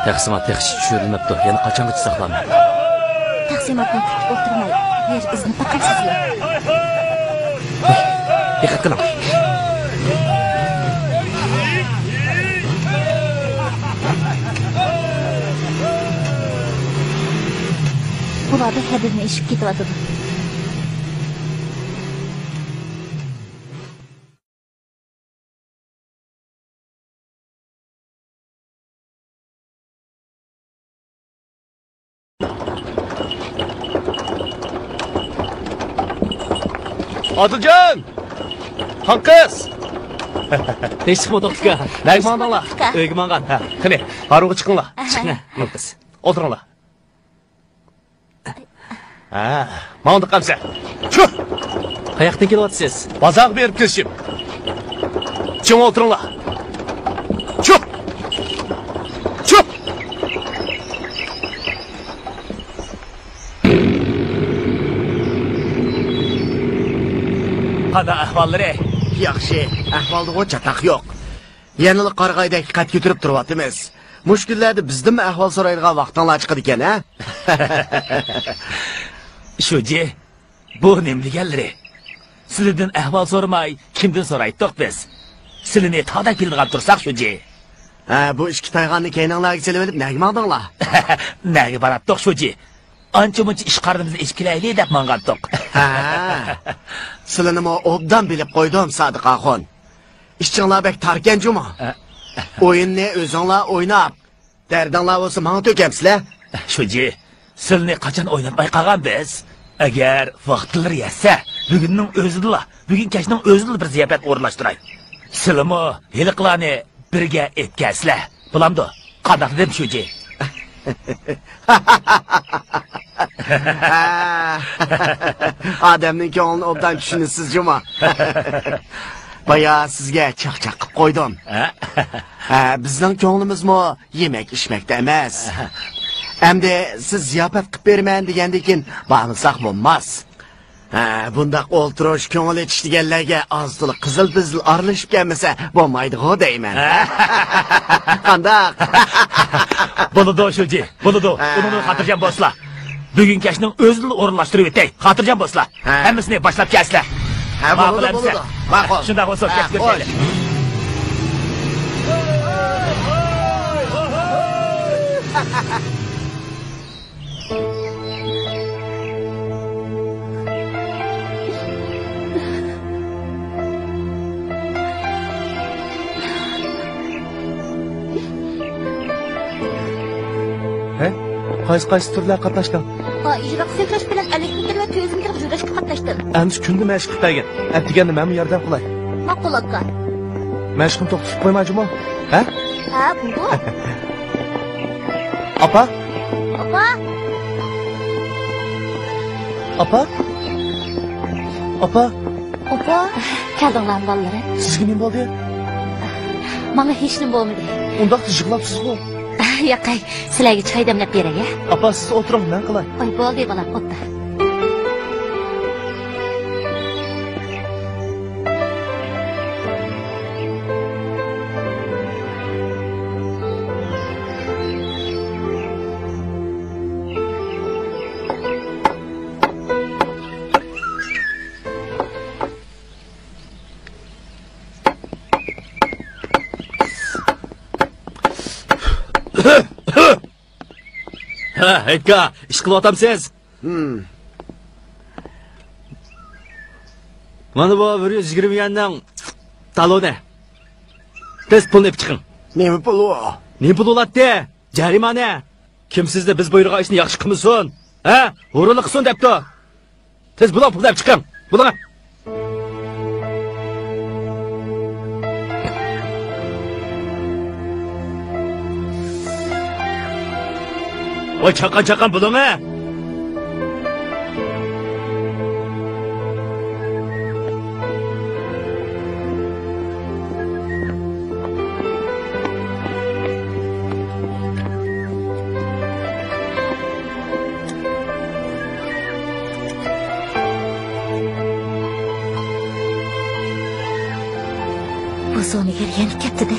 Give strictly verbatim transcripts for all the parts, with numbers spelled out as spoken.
تەقسىمات تېخىچە چۈشۈرۈلمەپتۇ. يەنە قاچانغىچە ساقلامدۇ؟ تەقسىماتنى كۈتۈپ ئولتۇرماي، ھېلىقى ئىزنى تاپقايسىزلا. دىققەت قىلىڭ. ئۇلاردا ھەددىدىن ئېشىپ كېتىۋاتىدۇ. ئادىلجان! خان قىز! ھېچ چىقمىدۇق، ئۇكا. نەگە ماڭدىڭلار؟ ئۇكا. ئۆيگە ماڭغان. ھە، قېنى، ھارۋىغا چىقىڭلار. ئەھە. چىقىڭ، خان قىز. ئولتۇرۇڭلار. ھە، ماڭدۇق ئەمسە. چۈ! قاياقتىن كېلىۋاتىسىز؟ بازارغا بېرىپ كېلىشىم. چىڭ ئولتۇرۇڭلار. چۈ! چۈ! قانداق ئەھۋاللىرى؟ ياخشى، ئەھۋالدىغۇ چاتاق يوق. يەنىلا قارىغايدەك قەد كۆتۈرۈپ تۇرۇۋاتىمىز. مۇشۇ كۈنلەردە بىزدىنمۇ ئەھۋال سورايدىغان ۋاقتىڭلار چىقىدىكەن، ھە؟ شۇجى، بۇ نېمە دېگەنلىرى؟ سىلىدىن ئەھۋال سورىماي، كىمدىن سورايتتۇق بىز؟ سىلىنى تاغدەك بىلىدىغان تۇرساق، شۇجى. ھە، بۇ ئىككى تايغاننى كەينىڭلارغا سېلىۋېلىپ نەگە ماڭدىڭلار؟ نەگە باراتتۇق، شۇجى؟ ئانچە-مۇنچە ئىش قارنىمىزنى ئېچىپ كېلەيلى دەپ ماڭغانتۇق. ھە، سىلىنىمۇ ئوبدان بىلىپ قويدۇم، سادىق ئاخۇن. ئىچىڭلار بەك تاركەن جۇمۇ. ئە. ئويۇننى ئۆزۈڭلار ئويناپ، دەردىڭلار بولسا ماڭا تۆكەمسىلەر. شۇجى، سىلنى قاچان ئويناتماي قالغان بىز؟ ئەگەر ۋاقىتلىرى يەتسە، بۈگۈننىڭ ئۆزىدىلا، بۈگۈن كەچنىڭ ئۆزىدىلا بىر زىياپەت ئورۇنلاشتۇراي. سىلىمۇ ھېلىقىلارنى بىرگە ئېلىپ كەلسىلە. بولامدۇ؟ قانداق دېدىم، شۇجى؟ ئادەمنىڭ كۆڭلىنى ئوبدان چۈشىنىسىز جۇمۇ. بايا سىزگە چاقچاق قىپ قويدۇم. ھە؟ ھە، بىزنىڭ كۆڭلىمىزمۇ يېمەك ئىچمەكتە ئەمەس. ئەمدى سىز زىياپەت قىپ بېرىمەن دېگەندىن كېيىن بارمىساق بولماس. ھە، بۇنداق ئولتۇرۇش، كۆڭۈل ئېچىش دېگەنلەرگە ئاز-تولا قىزىل-پىزىل ئارىلىشىپ كەلمىسە بولمايدىغۇ دەيمەن. ھە؟ قانداق؟ بولىدۇ، شۇجى، بولىدۇ. ھە. ئۇنىڭدىن خاتىرجەم بولسىلا. بۈگۈن كەچنىڭ ئۆزىدىلا ئورۇنلاشتۇرۇۋېتەي. خاتىرجەم بولسىلا. ھە. ھەممىسىنى باشلاپ كەلسىلە. ھە، ماقۇل بولىدۇ، ئەمىسە. بولىدۇ. ماقۇل. شۇنداق بولسۇن، ھە، كەچ كۆرۈشەيلى. خوش. ھە؟ قايسى، قايسى تۈرلەرگە قاتناشتىڭ؟ ئا، يىراق سۆكۈش بىلەن ئەللىك مېتىر ۋە تۆت يۈز مېتىرلىق يۈرۈشكە قاتناشتىم. ئەمىسە كۈندە مەشىق قىلىپ بەرگىن. ئەتىگەندە مەنمۇ ياردەم قىلاي. ماقۇل، ئاكا. مەشىقنى توختىتىپ قويما جۇمۇ. ھە؟ ھە، بولىدۇ. ئاپا؟ ئاپا؟ ئاپا؟ ئاپا؟ ئاپا؟ كەلدىڭلارمۇ، بالىلىرىم؟ سىزگە نېمە بولدى؟ ماڭا ھېچنېمە بولمىدى. ئۇنداقتا يىغلاپسىزغۇ؟ ياقەي، سىلەرگە چاي دەملەپ بېرەي، ھە؟ ئاپا، سىز ئولتۇرۇڭ، مەن قىلاي. ئاي، بولدى، بالام، ئولتۇر. ھە، ھېيتكا، ئىش قىلىۋاتامسىز؟ ھىم. مانا بۇ بىر يۈز يىگىرمە يۈەننىڭ تالونى. تېز پۇلنى ئېلىپ چىقىڭ. نېمە پۇل ئۇ؟ نېمە پۇل بولاتتى؟ جەرىمانە. كىم سىزنى بىز بۇيرۇغان ئىشنى ياخشى قىلمىسۇن، ھە؟ ھۇرۇنلۇق قىلسۇن دەپتۇ. تېز بۇلۇڭ، پۇلنى ئېلىپ چىقىڭ. بۇلۇڭ. ۋاي، چاققان، چاققان، بۇلۇڭ، ھە! بۇ سودىگەر يەنە كەپتىدە.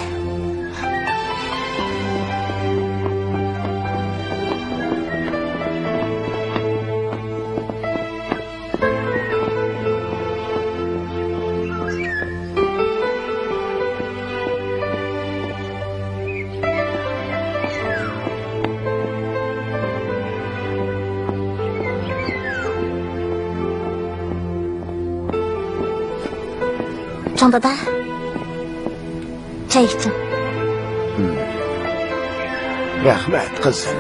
چوڭ دادا، چاي ئىچىڭ. رەھمەت، قىزىم.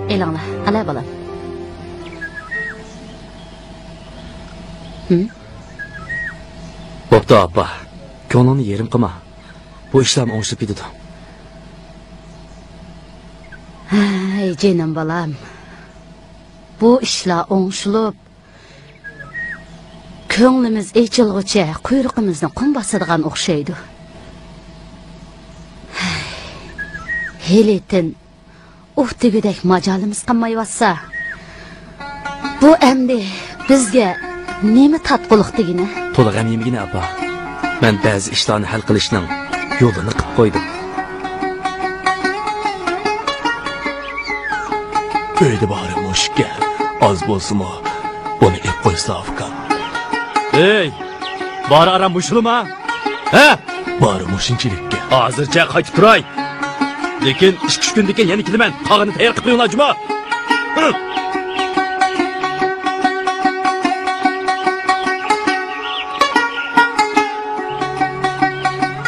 ئېلىڭلار، قېنى بالام. ھىم؟ بوپتۇ، ئاپا. كۆڭلۈڭنى يېرىم قىلما. بۇ ئىشلارمۇ ئوڭشىلىپ كېتىدۇ. ھەي، جېنىم بالام. بۇ ئىشلار ئوڭشىلىپ، كۆڭلىمىز ئېچىلغۇچە قۇيرۇقىمىزنى قۇم باسىدىغان ئوخشايدۇ. ھەي، ھېلىتىن ئۇھ دېگۈدەك ماجالىمىز قالمايۋاتسا، بۇ ئەمدى بىزگە نېمە تارتقۇلۇق دېگىنە؟ تولا غەم يېمىگىنە، ئاپا. مەن بەزى ئىشلارنى ھەل قىلىشنىڭ يولىنى قىلىپ قويدۇم. ئۆيدە بارى مۇشۇكەن. ئاز بولسىمۇ، بۇنى ئېلىپ قويسا، ئۇكام. ھەي! بارى ئاران مۇشۇلىما؟ ھە؟ بارى مۇشۇنچىلىككەن. ھازىرچە قايتىپ تۇراي. لېكىن ئىككى-ئۈچ كۈندىن كېيىن يەنە كېلىمەن. قالغىنىنى تەييار قىلىپ قويۇڭلار، جۇمۇ. ھە.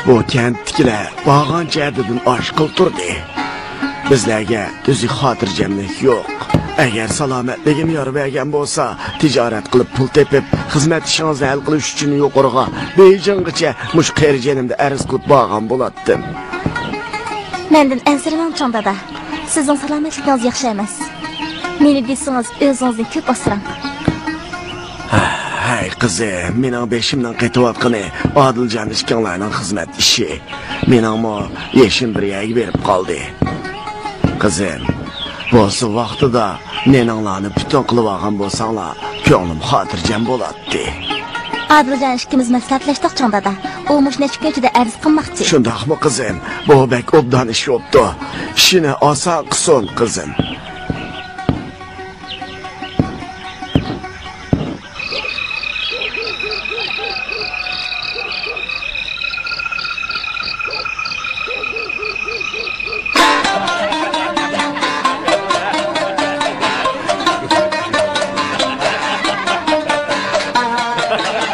بۇ كەنتتىكىلەر بارغانچە ھەددىدىن ئاشقىلى تۇردى. بىزلەرگە تۈزۈك خاتىرجەملىك يوق. ئەگەر سالامەتلىكىم يار بەرگەن بولسا، تىجارەت قىلىپ پۇل تېپىپ، خىزمەت ئىشىڭىزنى ھەل قىلىش ئۈچۈن يۇقىرىغا، بېيجىڭغىچە مۇشۇ قېرى جېنىمدا ئەرز قىلىپ بارغان بولاتتىم. مەندىن ئەنسىرىمەڭ، چوڭ دادا. سىزنىڭ سالامەتلىكىڭىز ياخشى ئەمەس. مېنى دېسىڭىز، ئۆزىڭىزنى كۆپ ئاسراڭ. ھەي، قىزىم، مېنىڭ بېشىمنىڭ قېتىۋاتقىنى ئادىلجان ئىككىڭلارنىڭ خىزمەت ئىشى. مېنىڭمۇ يېشىم بىر يەرگە بېرىپ قالدى. قىزىم، بولسا ۋاقتىدا نېنىڭلارنى پۈتۈن قىلىۋالغان بولساڭلار، كۆڭلۈم خاتىرجەم بولاتتى. ئادىلجان ئىككىمىز مەسلىھەتلەشتۇق، چوڭ دادا. ئۇ مۇشۇ نەچچە كۈن ئىچىدە ئەرز قىلماقچى. شۇنداقمۇ، قىزىم؟ بۇ بەك ئوبدان ئىش بوپتۇ. ئىشىنى ئاسان قىلسۇن، قىزىم.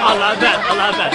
ئالامەت، ئالامەت.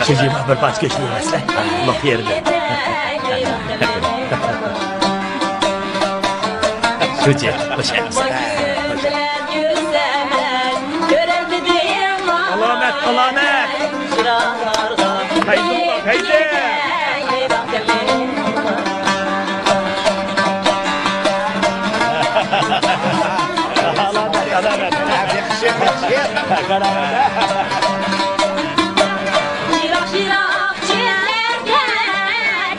شۇجى، بىر پارچە گۆشنى يېمەسلەر. لوق يەردە. شۇجى، خوش ئەمىسە. ئالامەت، ئالامەت. پەيزى، پەيزى. ئالامەت، ئالامەت. ياخشى، ياخشى. يىراق-يىراق چۆللەرگە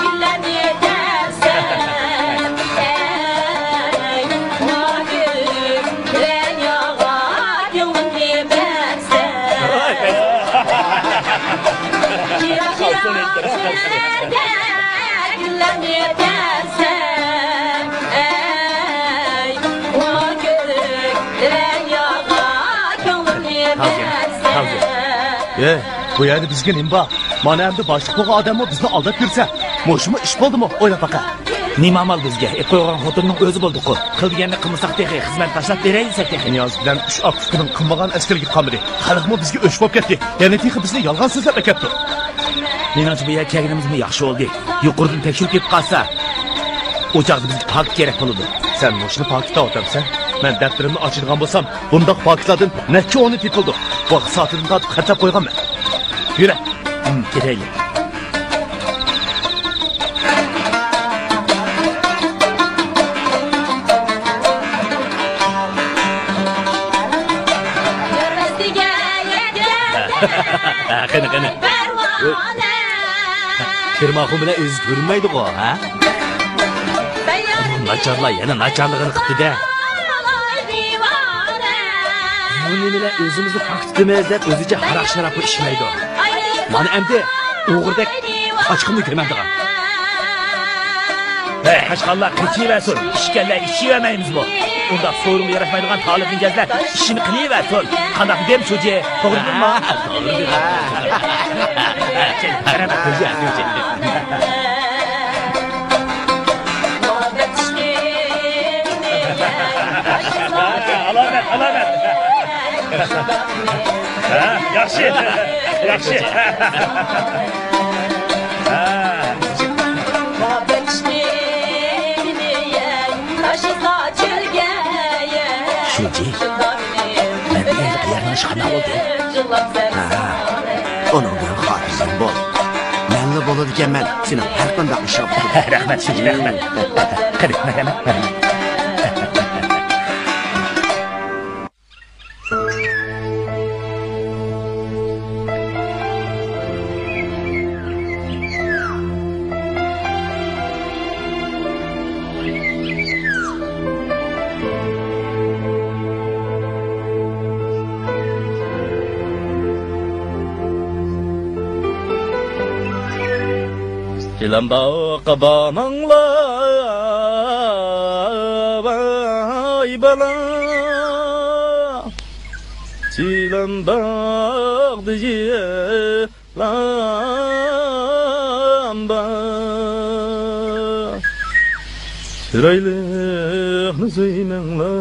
گۈللەرنى تەرسەم، ئەي، مانا گۈلۈم، دۇنياغا كۆڭلۈمنى بەرسەم. يىراق-يىراق چۆللەرگە گۈللەرنى تەرسەم، ئەي، مانا گۈلۈم، دۇنياغا كۆڭلۈمنى بەرسەم. ئەي، بۇ يەردە بىزگە نېمە بار؟ مانا ئەمدى باشلىق بولغان ئادەممۇ بىزنى ئالداپ يۈرسە، مۇشۇمۇ ئىش بولدىمۇ؟ ئويلاپ باقە. نېمە ئامال بىزگە؟ ئېلىپ قويغان خوتۇننىڭ ئۆزى بولدۇققۇ. قىل دېگەننى قىلمىساق تېخى، خىزمەتنى تاشلاپ بېرەي دېسەك تېخى. نىياز بىلەن ئۈچ ئاكا-ئۇكىنىڭ قىلمىغان ئەسكىلىكى قالمىدى. خەلقمۇ بىزگە ئۆچ بولۇپ كەتتى. يەنە تېخى بىزنى يالغان سۆزلەپ ئەكەپتۇ. مېنىڭچە، بۇ يەرگە كەلگىنىمىزمۇ ياخشى بولدى. يۇقىرىدىن تەكشۈرۈپ كېلىپ قالسا، ئۇ چاغدا بىزگە پاكىت كېرەك بولىدۇ. سەن مۇشۇنى پاكىتلاۋاتامسەن؟ مەن دەپتىرىمنى ئاچىدىغان بولسام، بۇنداق پاكىتلاردىن نەچچە ئونى تېپىلىدۇ. ۋاقىت سائىتىدىن تارتىپ خەتلەپ قويغانمەن. يۈرە. ھىم، كېتەيلى. ھە، قېنى، قېنى. پېرىماخۇن بىلەن ئۆزى كۆرۈنمەيدىغۇ، ھە؟ ناچارلار يەنە ناچارلىقىنى قىپتۇ-دە. بۇ نېمىلەر ئۆزىمىزنى پاك تۇتىمىز دەپ ئۆزىچە ھاراق-شارابقا ئىچمەيدۇ. مانا ئەمدى ئوغرىدەك قاچقىنىنى كۆرمەمدىغان. ھەي، قاچقانلار قېچىۋەرسۇن، ئىچكەنلەر ئىچىۋەرمەيمىزمۇ؟ ئۇنداق سورۇنغا ياراشمايدىغان تالىپ مىجەزلەر ئىشىنى قىلىۋەرسۇن. قانداق دېدىم، شۇجى؟ توغرا دېدىممۇ؟ ھە، توغرا دېدىڭ. ئالامەت، ئالامەت. ھە، ياخشى، ياخشى. ھە. شۇجى، مەن بىلەن قەيەرنىڭ ئىشى قانداق بولدى؟ ھە، ئۇنىڭ بىلەن خاتىرجەم بول. مەنلا بولىدىكەنمەن سېنىڭ ھەر قانداق ئىشىڭدا. رەھمەت، شۇجى، رەھمەت. قېنى، مەرھەمەت، مەرھەمەت. چىلانباغقا بارماڭلار، ۋاي بالا. چىلانباغدا يىلان بار. چىرايلىقنى سۆيمەڭلار،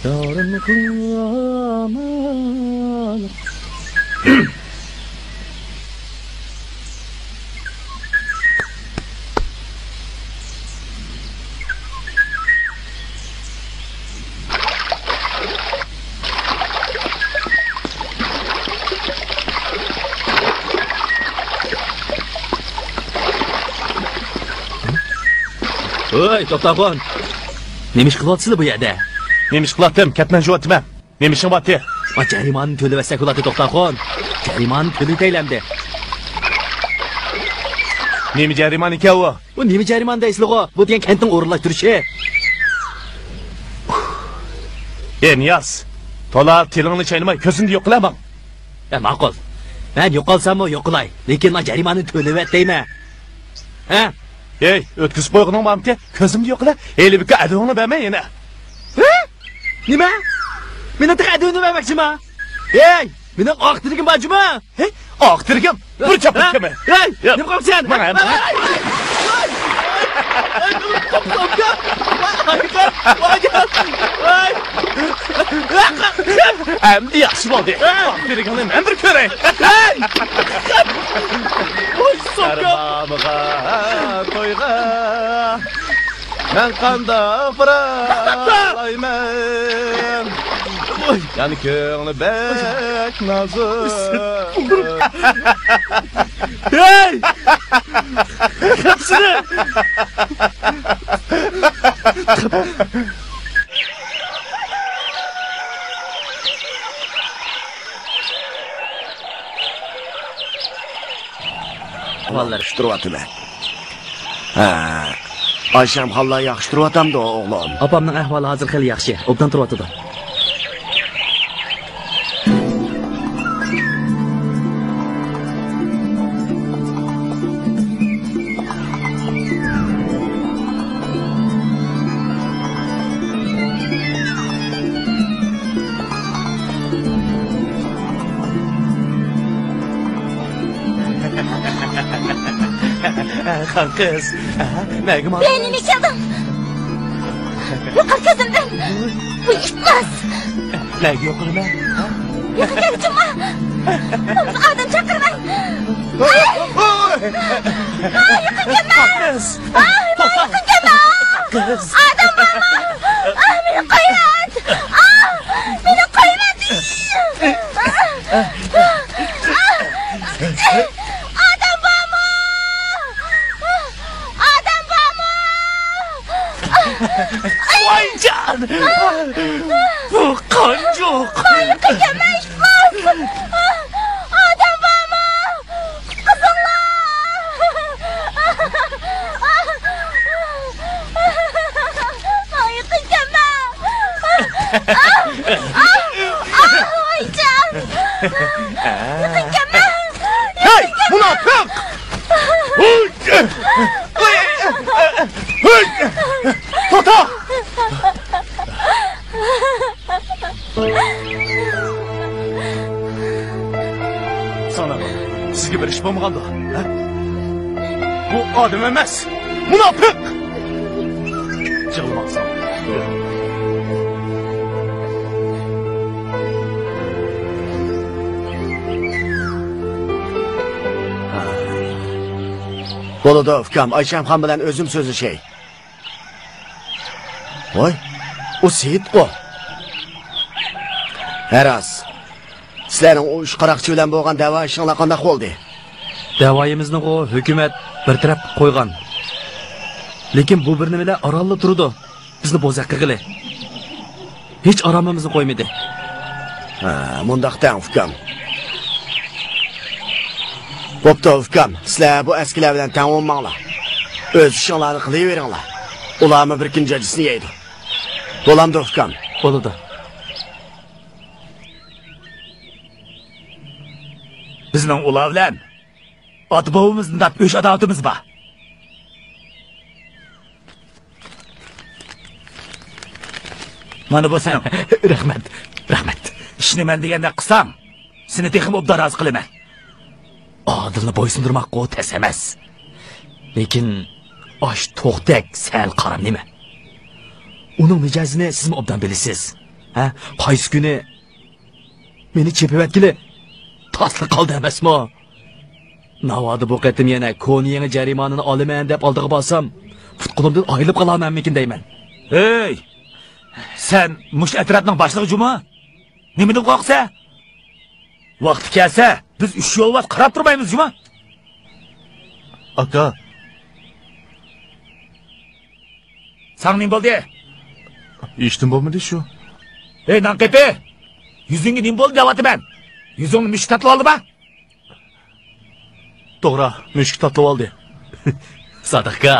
يارىمنى قىلماڭلار. ھوي، توختاخۇن! نېمە ئىش قىلىۋاتىسىلەر بۇ يەردە؟ نېمە ئىش قىلاتتىم؟ كەتمەن شۇۋاتىمەن. نېمە ئىشىڭ بارتى؟ ما جەرىمانىنى تۆلىۋەتسەك بولاتتى، توختاخۇن. جەرىمانىنى تۆلىتەيلى ئەمدى. نېمە جەرىمانە ئىكەن ئۇ؟ بۇ نېمە جەرىمانە دەيسىلىغۇ؟ بۇ دېگەن كەنتنىڭ ئورۇنلاشتۇرۇشى. ئى نىياز، تولا تىلىڭنى چاينىماي كۆزۈمدىن يوقىلە ماڭ. ھە، ماقۇل. مەن يوقالساممۇ يوقىلاي، لېكىن ما جەرىمانىنى تۆلىۋەت دەيمەن. ھە؟ ھەي، ئۆتكۈزۈپ قويغىنىڭ بارمىكى؟ كۆزۈمدىن يوقىلا. ھېلى بىكى ئەدىۋىڭنى بەرمەي يەنە. ھە؟ نېمە؟ مېنىڭ تېخى ئەدىۋىمنى بەرمەكچىما؟ ھەي، مېنىڭ ئاق تىرىكىم بار جۇما. ھەي، ئاق تىرىكىم؟ بىر چاپلىق كىمى؟ ھەي، ياق. نېمە قىلىپسەن؟ ماڭا، ماڭا. ئەمدى ياخشى بولدى. ئاق تىرىكىڭنى مەن بىر كۆرەي. ۋاي، سوكا. ئەربابىغا، تويغا مەن قانداق بارالايمەن؟ يەنە كۆڭلى بەك نازۇك. ھەي! قاپسىنى! بالىلار، ياخشى تۇرۇۋاتىمەن. ھە. ئايشەمخانلار ياخشى تۇرۇۋاتامدۇ، ئوغلۇم؟ ئاپامنىڭ ئەھۋالى ھازىر خېلى ياخشى، ئوبدان تۇرۇۋاتىدۇ. خان قىز، نەگە ماڭدىڭ؟ بىلەن نېمە كەلدىڭ؟ يوقال كۆزۈمدىن! بۇ ئىپلاس! نەگە يوقىلىمەن؟ يېقىن كەلگۈچىما! بولمىسا ئادەم چاقىرىمەن! ئاي! ئاي، يېقىن كەلمە! قىز! ئاي، ماڭا يېقىن كەلمە! قىز! ئادەم بارمۇ؟ ئاي، مېنى قويۇۋەت! ئاي، مېنى قويۇۋەت! ئادەم بارمۇ؟ ئادەم بارمۇ؟ ۋايجان! بۇ قانجۇق! يېقىن كەلمە، ئىپلاس! ئادەم بارمۇ؟ قۇتقۇزۇڭلار! ماڭا يېقىن كەلمە! ۋايجان! يېقىن كەلمە! ھەي، مۇناپىق! توختا! ساڭا سىزگە بىر ئىش بولمىغاندۇ؟ ھە؟ بۇ ئادەم ئەمەس، مۇناپىق! يىغلىماقسەن. بولىدۇ، ئۇكام، ئايشەمخان بىلەن ئۆزۈم سۆزلىشەي. ۋاي، ئۇ سېيىتقۇ. ھە راست. سىلەرنىڭ ئۇ ئۈچ قاراقچى بىلەن بولغان دەۋا ئىشىڭلار قانداق بولدى؟ دەۋايىمىزنىغۇ ھۆكۈمەت بىر تەرەپ قىلىپ قويغان. لېكىن بۇ بىر نېمىلەر ئارانلا تۇرىدۇ، بىزنى بوزەك قىلغىلى. ھېچ ئارامىمىزنى قويمىدى. ھە، مۇنداق دەڭ، ئۇكام. بوپتۇ، ئۇكام، سىلەر بۇ ئەسكىلەر بىلەن تەڭ بولماڭلار. ئۆز ئىشىڭلارنى قىلىۋېرىڭلار. ئۇلارمۇ بىر كۈن جاجىسىنى يەيدۇ. بولامدۇ، ئۇكام؟ بولىدۇ. بىزنىڭ ئۇلار بىلەن ئاتا-بوۋىمىزدىن تارتىپ ئۆچ-ئاداۋىتىمىز بار. مانا بۇ سېنىڭ. رەھمەت، رەھمەت. ئىشنى مەن دېگەندەك قىلساڭ، سېنى تېخىمۇ ئوبدان رازى قىلىمەن. ئادىلنى بويسۇندۇرماققۇ تەس ئەمەس. لېكىن ئاش توختەك سەل قارام نېمە. ئۇنىڭ مىجەزىنى سىزمۇ ئوبدان بىلىسىز. ھە؟ قايسى كۈنى مېنى چېپىۋەتكىلى تاسلا قالدى ئەمەسمۇ؟ ناۋادا بۇ قېتىم يەنە كونا يېڭى جەرىمانىنى ئالىمەن دەپ ئالدىغا بارسام، پۇت-قولۇمدىن ئايرىلىپ قالارمەنمىكىن دەيمەن. ھەي! سەن مۇشۇ ئەترەتنىڭ باشلىقى جۇما؟ نېمىدىن قورقىسەن؟ ۋاقتى كەلسە، بىز ئۈچ يولۋاس قاراپ تۇرمايمىز جۇما؟ ئاكا. ساڭا نېمە بولدى؟ ھېچنېمە بولمىدى شۇ. ھەي، نان قېپى! يۈزۈڭگە نېمە بولدى دەۋاتىمەن؟ يۈزۈڭنى مۈشۈك تاتىلىۋالدىما؟ توغرا، مۈشۈك تاتىلىۋالدى. سادىق ئاكا،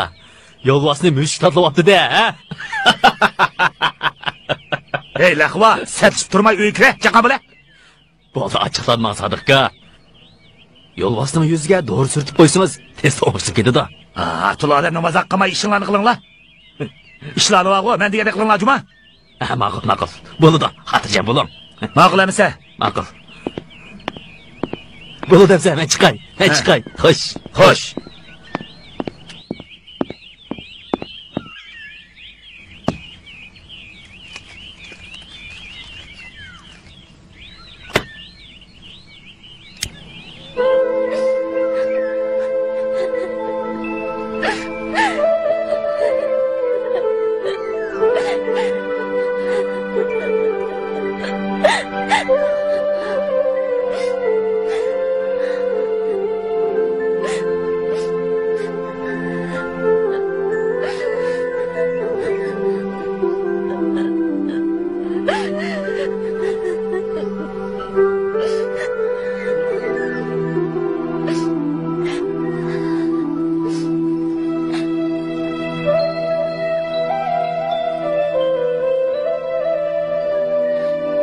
يولۋاسنى مۈشۈك تاتىلىۋاپتۇ-دە، ھە؟ ھەي، لەقۋا، سەتلىشىپ تۇرماي ئۆيگە كىرە، چاققان بولە. بولدى، ئاچچىقلانماڭ، سادىق ئاكا. يولۋاسنىڭ يۈزىگە دورا سۈرتۈپ قويسىڭىز، تېزلا ئوڭشىلىپ كېتىدۇ. ھا، تولا ئادەمنى مازاق قىلماي ئىشىڭلارنى قىلىڭلار. ئىشلارنى بارغۇ، مەن دېگەندەك قىلىڭلار، جۇما. ھە، ماقۇل، ماقۇل. بولىدۇ، خاتىرجەم بولۇڭ. ماقۇل ئەمىسە. ماقۇل. بولىدۇ ئەمىسە، مەن چىقاي. مەن ھە. چىقاي. خوش. خوش.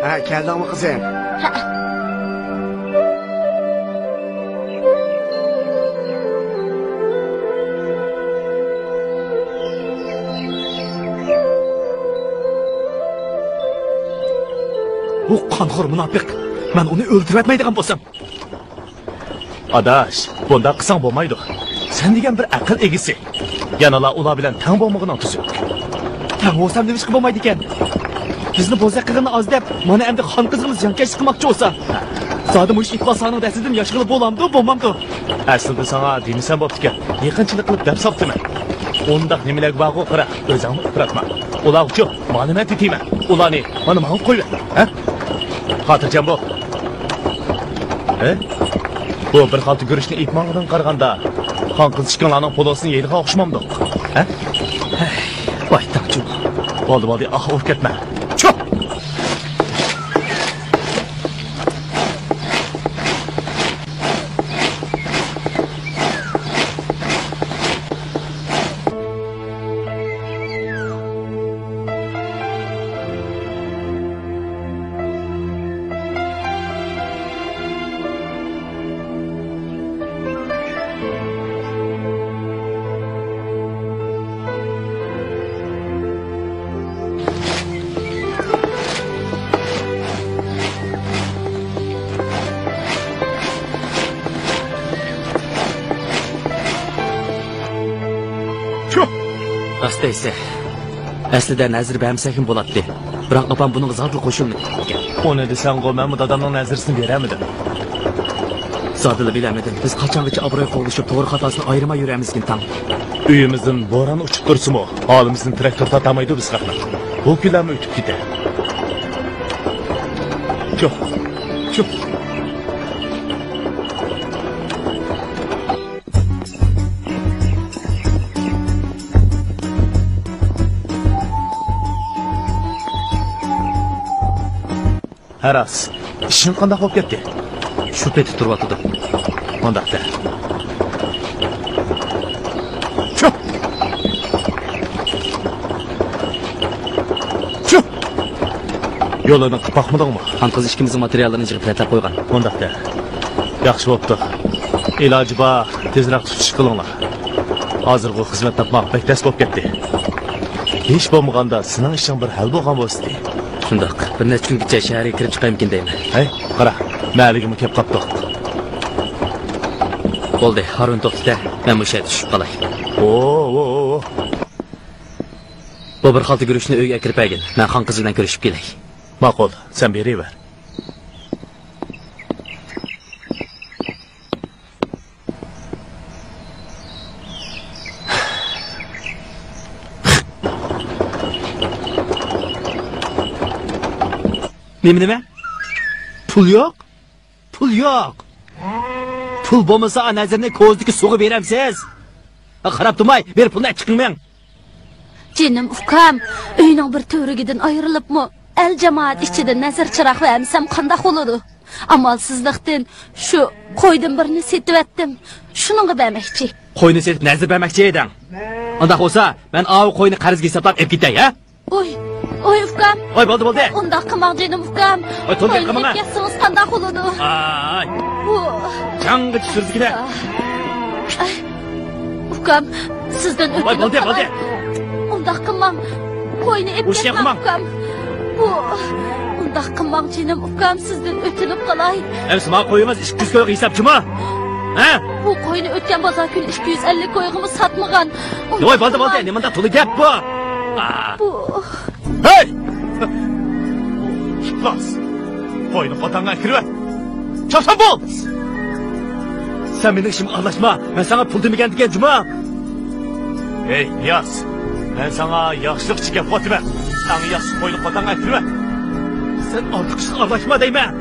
ھە، كەلدىڭمۇ قىزىم؟ ھە. بۇ قانخور مۇناپىق. مەن ئۇنى ئۆلتۈرۈۋەتمەيدىغان بولسام. ئاداش، بۇنداق قىلساڭ بولمايدۇ. سەن دېگەن بىر ئەقىل ئىگىسى. يەنىلا ئۇلار بىلەن تەڭ بولمىغىنىڭ تۈزۈك. تەڭ بولسام نېمىشقا بولمايدىكەن؟ بىزنى بوزەك قىلغىنى ئاز دەپ، مانا ئەمدى خان قىزىغىمۇ زىيانكەشلىك قىلماقچى بولسا. زادى مۇشۇ ئىپلاسلارنىڭ دەستىدىن ياشىغىلى بولامدۇ، بولمامدۇ؟ ئەسلىدە ساڭا دېمىسەم بوپتىكەن. يېقىنچىلىق قىلىپ دەپ ساپتىمەن. ئۇنداق نېمىلەرگە بارغۇ قارا، ئۆزۈڭنى ئۇپراتما. ئۇلارغىچۇ مانا مەن تېتىيمەن. ئۇلارنى مانا ماڭا قويۇۋەت. ھە؟ خاتىرجەم بول. ھە؟ بۇ بىر خالتا گۈرۈچنى ئېلىپ ماڭغىنىڭغا قارىغاندا، خان قىز ئىككىڭلارنىڭ پولۇسىنى يەيدىغان ئوخشىمامدۇ؟ ھە؟ ھەي، بايتاڭچۇ. بولدى، بولدى، ئاھ، ئۇرۇپ كەتمە. چۇھ! راست دەيسەن. ئەسلىدە نەزىر بەرمىسەكمۇ بولاتتى. بىراق ئاپام بۇنىڭغا زادىلا قوشۇلمىدى. ئۇنى دېسەڭغۇ، مەنمۇ دادامنىڭ نەزىرىسىنى بېرەلمىدىم. زادىلا بىلەلمىدىم. بىز قاچانغىچە ئابرۇي قوغلىشىپ، توغرا خاتاسىنى ئايرىماي يۈرەمىزكىن تاڭ. ئۆيىمىزدىن بوران ئۇچۇپ تۇرسىمۇ، ھالىمىزدىن تىراكتور تارتالمايدۇ بىز خەقنىڭ. بۇ كۈنلەرمۇ ئۆتۈپ كېتە. چوق، چوق. ھە راست. ئىشىڭ قانداق بولۇپ كەتتى؟ شۇ پېتى تۇرۇۋاتىدۇ. مۇنداق دە. چۇھ! چۇھ! يولىنى قىلىپ باقمىدىڭمۇ؟ خان قىز ئىككىمىزنىڭ ماتېرىياللىرىنى يىغىپ رەتلەپ قويغان. مۇنداق دە. ياخشى بوپتۇ. ئىلاجى بار، تېزرەك تۇتۇش قىلىڭلار. ھازىرغۇ خىزمەت تاپماق بەك تەس بولۇپ كەتتى. ھېچ بولمىغاندا سېنىڭ ئىشىڭ بىر ھەل بولغان بولسىدى. شۇنداق، بىر نەچچە كۈنگىچە شەھەرگە كىرىپ چىقايمىكىن دەيمەن. ھەي، قارا، مەھەللىگىمۇ كەپ قاپتۇق. بولدى، ھارۇن توختىتە، مەن مۇشۇ يەردە چۈشۈپ قالاي. ئو، ئو، ئو، ئو. بۇ بىر خالتا گۈرۈچنى ئۆيگە ئەكىرىپ بەرگىن، مەن خان قىز بىلەن كۆرۈشۈپ كېلەي. ماقۇل، سەن بېرىۋەر. نېمە، نېمە؟ پۇل يوق؟ پۇل يوق. پۇل بولمىسا، نەزىرنى كوزىدىكى سۇغا بېرەمسىز؟ قاراپ تۇرماي، بېرىپ پۇلنى ئەكىپ چىقىڭ مېڭ. جېنىم ئۇكام، ئۆينىڭ بىر تۈۋرۈكىدىن ئايرىلىپمۇ، ئەل جامائەت ئىچىدە نەزىر چىراغ بەرمىسەم قانداق بولىدۇ؟ ئامالسىزلىقتىن شۇ قويدىن بىرنى سېتىۋەتتىم. شۇنىڭغا بەرمەكچى. قوينى سېتىپ نەزىر بەرمەكچى ئىدىڭ. ئۇنداق بولسا، مەن ئاۋۇ قوينى قەرزگە ھېسابلاپ ئېلىپ كېتەي، ھە؟ ئوي، ئوي، ئۇكام. ئوي، بولدى، بولدى. ئۇنداق قىلماڭ، جېنىم ئۇكام. ئوي، تولا گەپ قىلماڭ. قوينى ئېلىپ كەتسىڭىز قانداق بولىدۇ؟ ئاي. ئۇ. جاڭغا چۈشۈرسىكىنە. ئاي. ئۇكام، سىزدىن ئۆتۈنۈپ قالاي. بولدى، بولدى. ئۇنداق قىلماڭ. قوينى ئېلىپ كەتمەڭ، ئۇكام. بۇ، ئۇنداق قىلماڭ، جېنىم ئۇكام، سىزدىن ئۆتۈنۈپ قالاي. ئەمسە ماڭا قويىڭىز ئىككى يۈز كويغا ھېسابچىمۇ؟ ھە؟ بۇ قوينى ئۆتكەن بازار كۈنى ئىككى يۈز ئەللىك كويغىمۇ ساتمىغان. ۋاي، بولدى، بولدى، نېمانداق تولا گەپ بۇ؟ بۇ. ھەي! ئىپلاس! قوينى قوتانغا ئەكىرىۋەت! چاپسان بول! سەن مېنىڭ ئىشىمغا ئارىلاشما! مەن ساڭا پۇل دېمىگەندىكەن جۇمۇ! ھەي، نىياز! مەن ساڭا ياخشىلىقچە گەپ قىلىۋاتىمەن! ئەڭ ياخشىسى قوينى قوتانغا ئەكىرىۋەت! سەن ئارتۇق ئىشقا ئارىلاشما دەيمەن!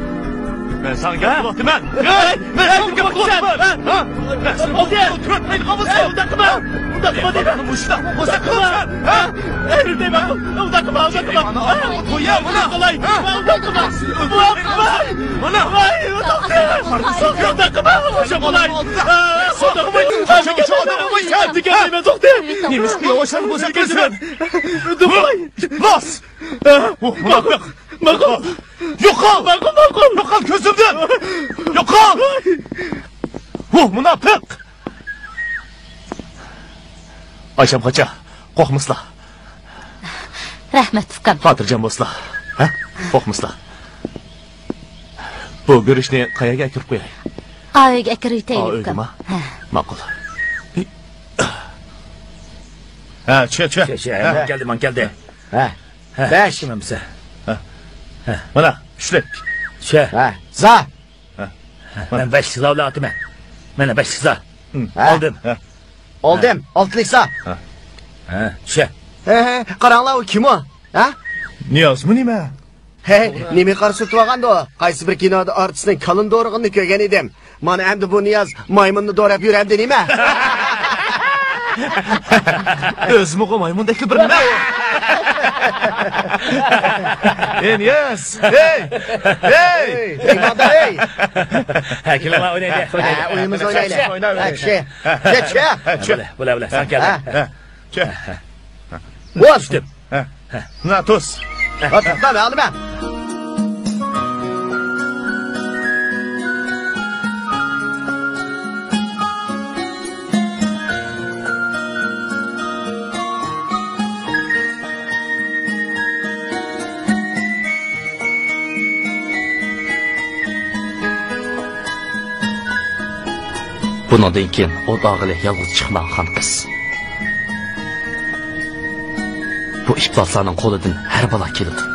مەن ساڭا گەپ قىلىۋاتىمەن! ھەي! مەن ساڭا گەپ قىلىۋاتىمەن! ھە؟ مەن سېنى كۆرمەيدىغان بولسام! ئۇنداق قىلما! ئۇنداق قىلما دەيمەن! مۇشۇنداق قىلسا قىلىسەن! ھە؟ ئەي، دەيمەن! ئۇنداق قىلما! ئۇنداق قىلما! مانا ئۇنداق قىلما! مانا! ۋاي، ئۇنداق قىلما! ئۇنداق قىلما! دېگەن دەيمەن، توختى! نېمە ئىشقا ياۋاشلاپ بولسا كەلسىمەن! راست! ماقۇل! ماقۇل! يوقال! ماقۇل، ماقۇل! يوقال كۆزۈمدىن! يوقال! ھۇ، مۇناپىق! ئايشەم قاچا، قورقمىسىلا. رەھمەت، ئۇكام. خاتىرجەم بولسىلا. ھە؟ قورقمىسىلا. بۇ گۈرۈچنى قەيەرگە ئەكىرىپ قوياي؟ ئاۋۇ ئۆيگە ئەكىرىۋېتەيلى، ھە، ئۇكام. ئۆيگىما؟ ھە. ماقۇل. ھە، چۈشە، چۈشە. چۈشە، چۈشە. ھە. ماڭا كەلدى، ماڭا كەلدى. ھە. ھە. بەش. كىم ئەمسە؟ ھە. ھە. مانا، ئۈچلۈك. چۈشە. ھە. زا. ھە. مەن بەشلىك زا بىلەن ئاتىمەن. مانا بەشلىك زا. ھە. ئالدىم. ھە. ئالدىم. ھە. ئالتىلىك زا. ھە. ھە، چۈشە. ھە، ھە، قاراڭلار، ئۇ كىم ئۇ؟ ھە؟ نىيازمۇ نېمە؟ ھەي، نېمە قارا سۈرتۈۋالغاندۇ؟ قايسى بىر كىنودا ئارتىسنىڭ كالىنى دورىغىنىنى كۆرگەن ئىدىم. مانا ئەمدى بۇ نىياز مايمۇننى دوراپ يۈرەمدى نېمە؟ ئۆزىمۇغۇ مايمۇندەكلا بىر نېمە؟ ھەي، نىياز! ھەي! ھەي! ھەي! ھە، كېلىڭلار، ئوينايلى. ھە، ئويۇنىمىزنى ئوينايلى. ھە، چۈشە. چۈشە، چۈشە. بولە، بولە، بولە، سەن كەل. ھە. ھە. چۈشە. بوس. چۈشتۈم. ھە. ھە. مانا توس. ھە. ھە، توختا، مەلۇم. بۇنىڭدىن كېيىن ئوت ئالغىلى يالغۇز چىقماڭ، خان قىز. ئىپلاسلارنىڭ قولىدىن ھەر بالا كېلىدۇ.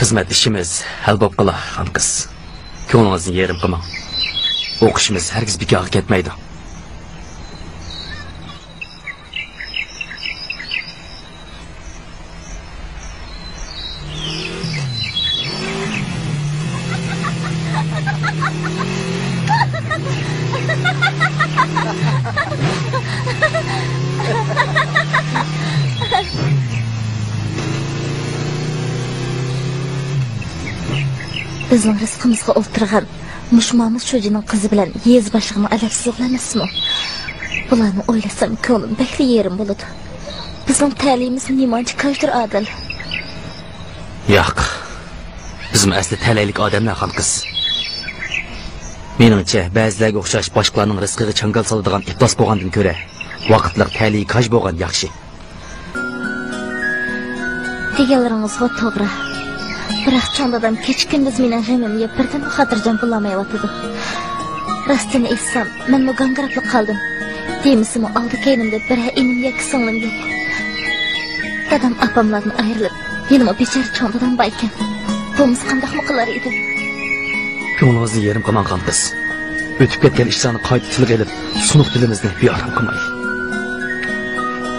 خىزمەت ئىشىمىز ھەل بوپ قالا، خانقىز. كۆڭلىڭىزنى يېرىم قىلماڭ. ئوقۇشىمىز ھەرگىز بىكارغا كەتمەيدۇ. بىزنىڭ رىزقىمىزغا ئولتۇرغان مۇشۇ مامۇس شۇجىنىڭ قىزى بىلەن يېزا باشلىقىنىڭ ئەدەپسىزلىكى ئەمەسمۇ؟ بۇلارنى ئويلىسام، كۆڭلۈم بەكلا يېرىم بولىدۇ. بىزنىڭ تەلىيىمىز نېمانچە كاجدۇر، ئادىل؟ ياق. بىزمۇ ئەسلى تەلەيلىك ئادەملەر، خانقىز. مېنىڭچە، بەزىلەرگە ئوخشاش باشقىلارنىڭ رىزقىغا چاڭگال سالىدىغان ئىپلاس بولغاندىن كۆرە، ۋاقىتلىق تەلىيى كاج بولغان ياخشى. دېگەنلىرىڭىزغۇ توغرا. بىراق چوڭ دادام كېچە-كۈندۈز مېنىڭ غېمىمنى يەپ، بىردىنمۇ خاتىرجەم بولالمايۋاتىدۇ. راستىنى ئېيتسام، مەنمۇ گاڭگىراپلا قالدىم. دېمىسىمۇ، ئالدى-كەينىمدە بىرەر ئىنىم ياكى سىڭلىم يوق. دادام ئاپاملاردىن ئايرىلىپ، يەنىمۇ بىچارە چوڭ دادام بار ئىكەن. بولمىسا قانداقمۇ قىلار ئىدى؟ كۆڭلىڭىزنى يېرىم قىلماڭ، خانقىز. ئۆتۈپ كەتكەن ئىشلارنى قايتا تىلغا ئېلىپ، سۇنۇق دىلىمىزنى بىئارام قىلمايلى.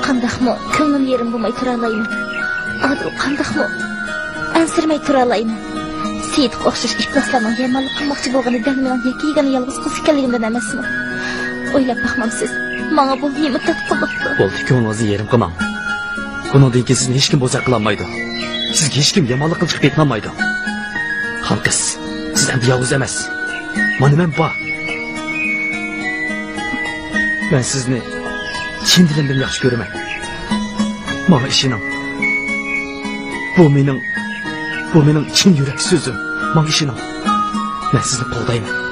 قانداقمۇ كۆڭلۈم يېرىم بولماي تۇرالايمەن؟ ئادىل، قانداقمۇ ئەنسىرىمەي تۇرالايمەن؟ سېيىتقا ئوخشاش ئىپلاسلارنىڭ يامانلىق قىلماقچى بولغىنى دەل مېنىڭ يەككە يېگانە يالغۇز قىز ئىكەنلىكىمدىن ئەمەسمۇ؟ ئويلاپ باقمامسىز، ماڭا بۇ نېمە تەتقىللىقتۇر؟ بولدى، كۆڭلىڭىزنى يېرىم قىلماڭ. بۇنىڭدىن كېيىن سىزنى ھېچكىم بوزەك قىلالمايدۇ. سىزگە ھېچكىم يامانلىق قىلىشقا پېتىنالمايدۇ. خانقىز، سىز ئەمدى يالغۇز ئەمەس. مانا مەن بار. مەن سىزنى چىن دىلىمدىن ياخشى كۆرىمەن. ماڭا ئىشىنىڭ. بۇ مېنىڭ، بۇ مېنىڭ چىن يۈرەك سۆزۈم. ماڭا ئىشىنىڭ. مەن سىزنى قوغدايمەن.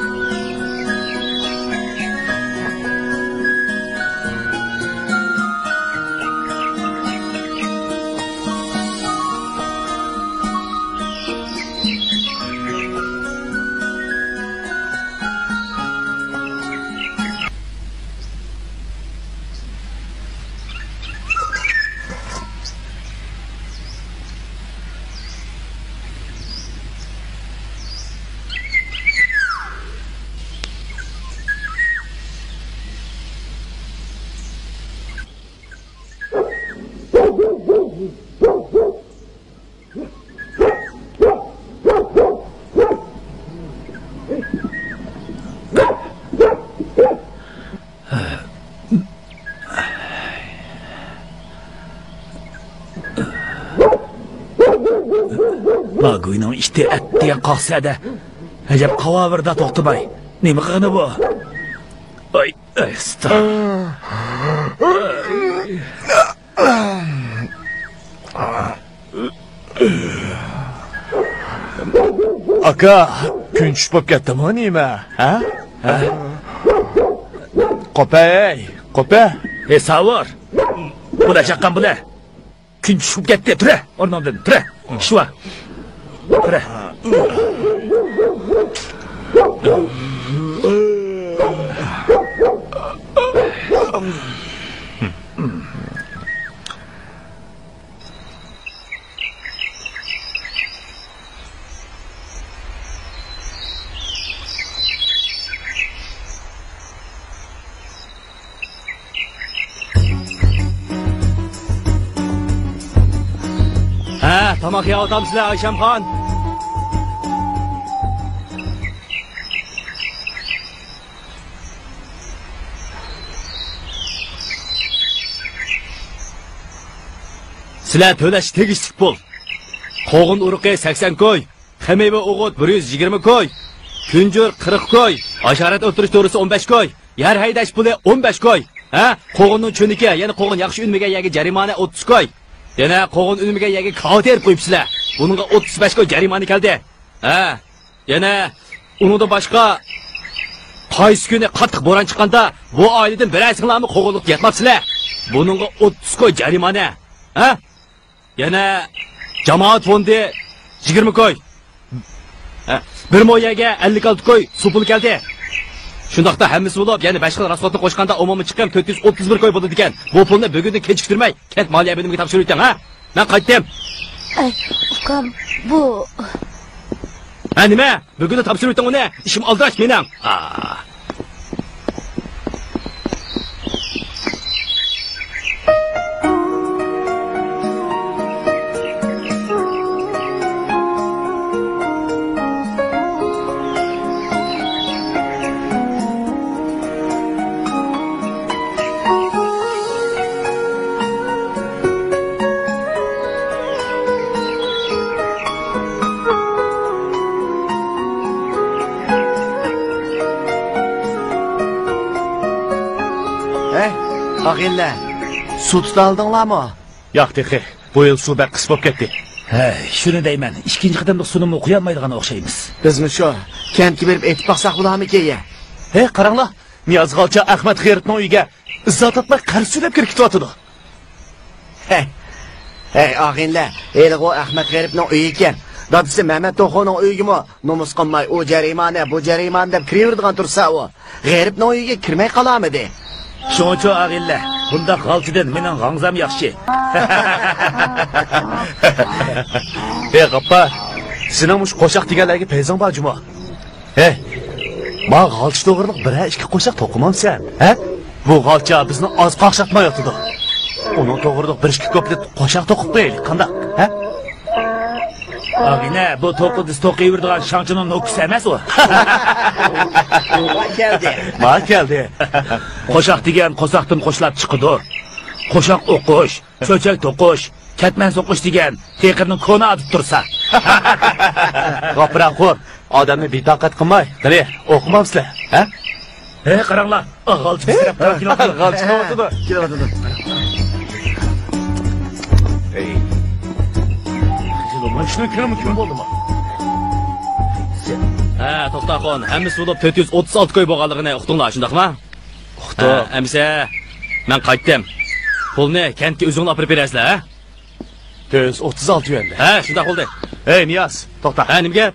ما گۇينىڭ ئىتى ئەتىگەن قاقسا دە. ئەجەب قاۋا بىردە توختىماي. نېمە قىلغىنى بۇ؟ ئاي، ئاي، ئۇستا. ئاكا، كۈن چۈش بوپ كەتتىمۇ نېمە؟ ھە؟ ھە؟ قوپە، ئەي، قوپە. ئەي، ساۋۇر. بۇلە چاققان بۇلە. كۈن چۈش بوپ كەتتى. تۇرە، ئورنۇڭدىن، تۇرە. ئىش بار. تۇرە. ھە، تاماق يەۋاتامسىلەر، ئايشەمخان؟ سىلەر تۆلەشكە تېگىشلىك پۇل. قوغۇن ئۇرۇقى سەكسەن كوي، خېمىيە ئوغۇت بىر يۈز يىگىرمە كوي، كۈنجۈر قىرىق كوي، ھاشارات ئۆلتۈرۈش دورىسى ئون بەش كوي، يەر ھەيدەش پۇلى ئون بەش كوي. ھە؟ قوغۇننىڭ چۆنىكى، يەنە قوغۇن ياخشى ئۈنمىگەن يەرگە جەرىمانە ئوتتۇز كوي. يەنە قوغۇن ئۈنمىگەن يەرگە كاۋا تېرىپ قويۇپسىلەر. بۇنىڭغا ئوتتۇز بەش كوي جەرىمانە كەلدى. ھە؟ يەنە ئۇنىڭدىن باشقا، قايسى كۈنى قاتتىق بوران چىققاندا، بۇ ئائىلىدىن بىرەرسىڭلارمۇ قوغۇنلۇقتا ياتماپسىلەر. بۇنىڭغا ئوتتۇز كوي جەرىمانە. ھە؟ يەنە جامائەت فوندى يىگىرمە كوي. ھە، بىر مو يەرگە ئەللىك ئالتە كوي سۇ پۇلى كەلدى. شۇنداقتا ھەممىسى بولۇپ، يەنە بەش خىل راسخوتنى قوشقاندا، ئومۇمىي چىقىم تۆت يۈز ئوتتۇز بىر كوي بولىدىكەن. بۇ پۇلنى بۈگۈندىن كېچىكتۈرمەي، كەنت مالىيە بۆلۈمىگە تاپشۇرۇۋېتىڭ، ھە؟ مەن قايتتىم. ئەي، ئۇكام، بۇ. ھە، نېمە؟ بۈگۈندە تاپشۇرۇۋېتىڭ ئۇنى. ئىشىم ئالدىراش مېنىڭ. ئا. ھەي، ئاغىنىلەر، سۇ تۇتالدىڭلارمۇ؟ ياق تېخى، بۇ يىل سۇ بەك قىس بولۇپ كەتتى. ھەي، شۇنى دەيمەن، ئىككىنچى قېتىملىق سۇنىمۇ قۇيالمايدىغان ئوخشايمىز. بىزمۇ شۇ، كەنتكە بېرىپ ئېتىپ باقساق بولامىكىن يا؟ ھەي، قاراڭلار، نىياز غالچا ئەخمەت غېرىبنىڭ ئۆيىگە ئىززەت ئاتماي قەرز سۆلەپ كىرىپ كېتىۋاتىدۇ. ھەي، ھەي، ئاغىنىلەر، ھېلىغۇ ئەخمەت غېرىبنىڭ ئۆيى ئىكەن. دادىسى مەمەت توخۇنىڭ ئۆيىگىمۇ نومۇس قىلماي، ئۇ جەرىمانە، بۇ جەرىمانە دەپ كىرىۋېرىدىغان تۇرسا ئۇ، غېرىبنىڭ ئۆيىگە كىرمەي قالامىدى. شۇڭىچۇ ئاغىنىلەر، بۇنداق غالچىدىن مېنىڭ غاڭزام ياخشى. ھەي، غاپپار، سېنىڭ مۇشۇ قوشاق دېگەنلەرگە پەيزىڭ بار جۇمۇ. ھەي، ما غالچا توغرىلىق بىرەر ئىككى قوشاق توقۇمامسەن، ھە؟ بۇ غالچا بىزنى ئاز قاقشاتمايۋاتىدۇ. ئۇنىڭ توغرىلىق بىر ئىككى كۇپلېت قوشاق توقۇپ قويايلى، قانداق، ھە؟ ئاغىنە، بۇ توقۇدىسى توقۇيۋېرىدىغان شاڭچىنىڭ نوكىسى ئەمەس ئۇ. ما كەلدى. ما كەلدى. قوشاق دېگەن قورساقتىن قوشلاپ چىقىدۇ. قوشاق ئوقۇش، چۆچەك توقۇش، كەتمەن سوقۇش دېگەن تېخىرنىڭ كونا ئادىتى تۇرسا. غاپپىراخور، ئادەمنى بىتاقەت قىلماي، قېنى، ئوقۇمامسىلەر، ھە؟ ھەي، قاراڭلار، غالچا بىز تەرەپكە كېلىۋاتىدۇ. غالچا كېلىۋاتىدۇ. كېلىۋاتىدۇ. ھەي. ماشىنا كىرىمۇ كىم بولدىما؟ ھە، توختاخۇن، ھەممىسى بولۇپ تۆت يۈز ئوتتۇز ئالتە كوي بولغانلىقىنى ئۇقتۇڭلار، شۇنداقما؟ ئۇقتۇق. ھە، ئەمىسە، مەن قايتتىم. پۇلنى كەنتكە ئۆزۈڭلار ئاپىرىپ بېرەرسىلەر، ھە؟ تۆت يۈز ئوتتۇز ئالتە يۈەندە. ھە، شۇنداق بولدى. ھەي، نىياز، توختا. ھە، نېمە گەپ؟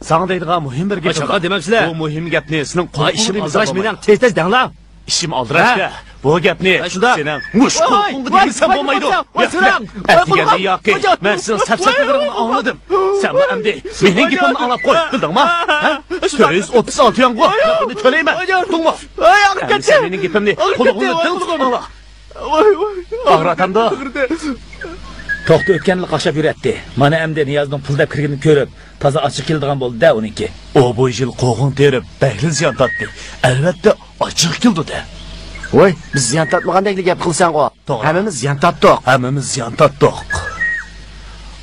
ساڭا دەيدىغان مۇھىم بىر گېپىم بار. دېمەمسىلە. بۇ مۇھىم گەپنى سېنىڭ قۇلىقىڭغا ئىشىم ئالدىراش مېنىڭ، تېز تېز دەڭلار. ئىشىم ئالدىراش-دە. بۇ گەپنى سېنىڭ مۇشۇ قۇلىقىڭغا دېمىسەم بولمايدۇ. ئەتىگەندە ياقى، مەن سېنىڭ سەپسەتىلىرىڭنى ئاڭلىدىم. سەنمۇ ئەمدى مېنىڭ گېپىمنى ئاڭلاپ قوي، بىلدىڭما؟ ھە؟ تۆت يۈز ئوتتۇز ئالتە يۈەنغۇ، بۇنى تۆلەيمەن، ئۇقتۇڭمۇ؟ ئەمدى سەن مېنىڭ گېپىمنى قۇلىقىڭنى دىڭ تۇتۇپ ئاڭلا. ئاغرىتامدۇ؟ توختا ئۆتكەنلا قاشاپ يۈرەتتى. مانا ئەمدى نىيازنىڭ پۇل دەپ كىرگىنىنى كۆرۈپ، تازا ئاچچىقى كېلىدىغان بولدى-دە ئۇنىڭكى. ئۇ بۇ يىل قوغۇن تېرىپ، بەكلا زىيان تارتتى. ئەلۋەتتە، ئاچچىقى كېلىدۇ-دە. ۋاي، بىز زىيان تارتمىغاندەكلا گەپ قىلىسەنغۇ. توغرا. ھەممىمىز زىيان تارتتۇق. ھەممىمىز زىيان تارتتۇق.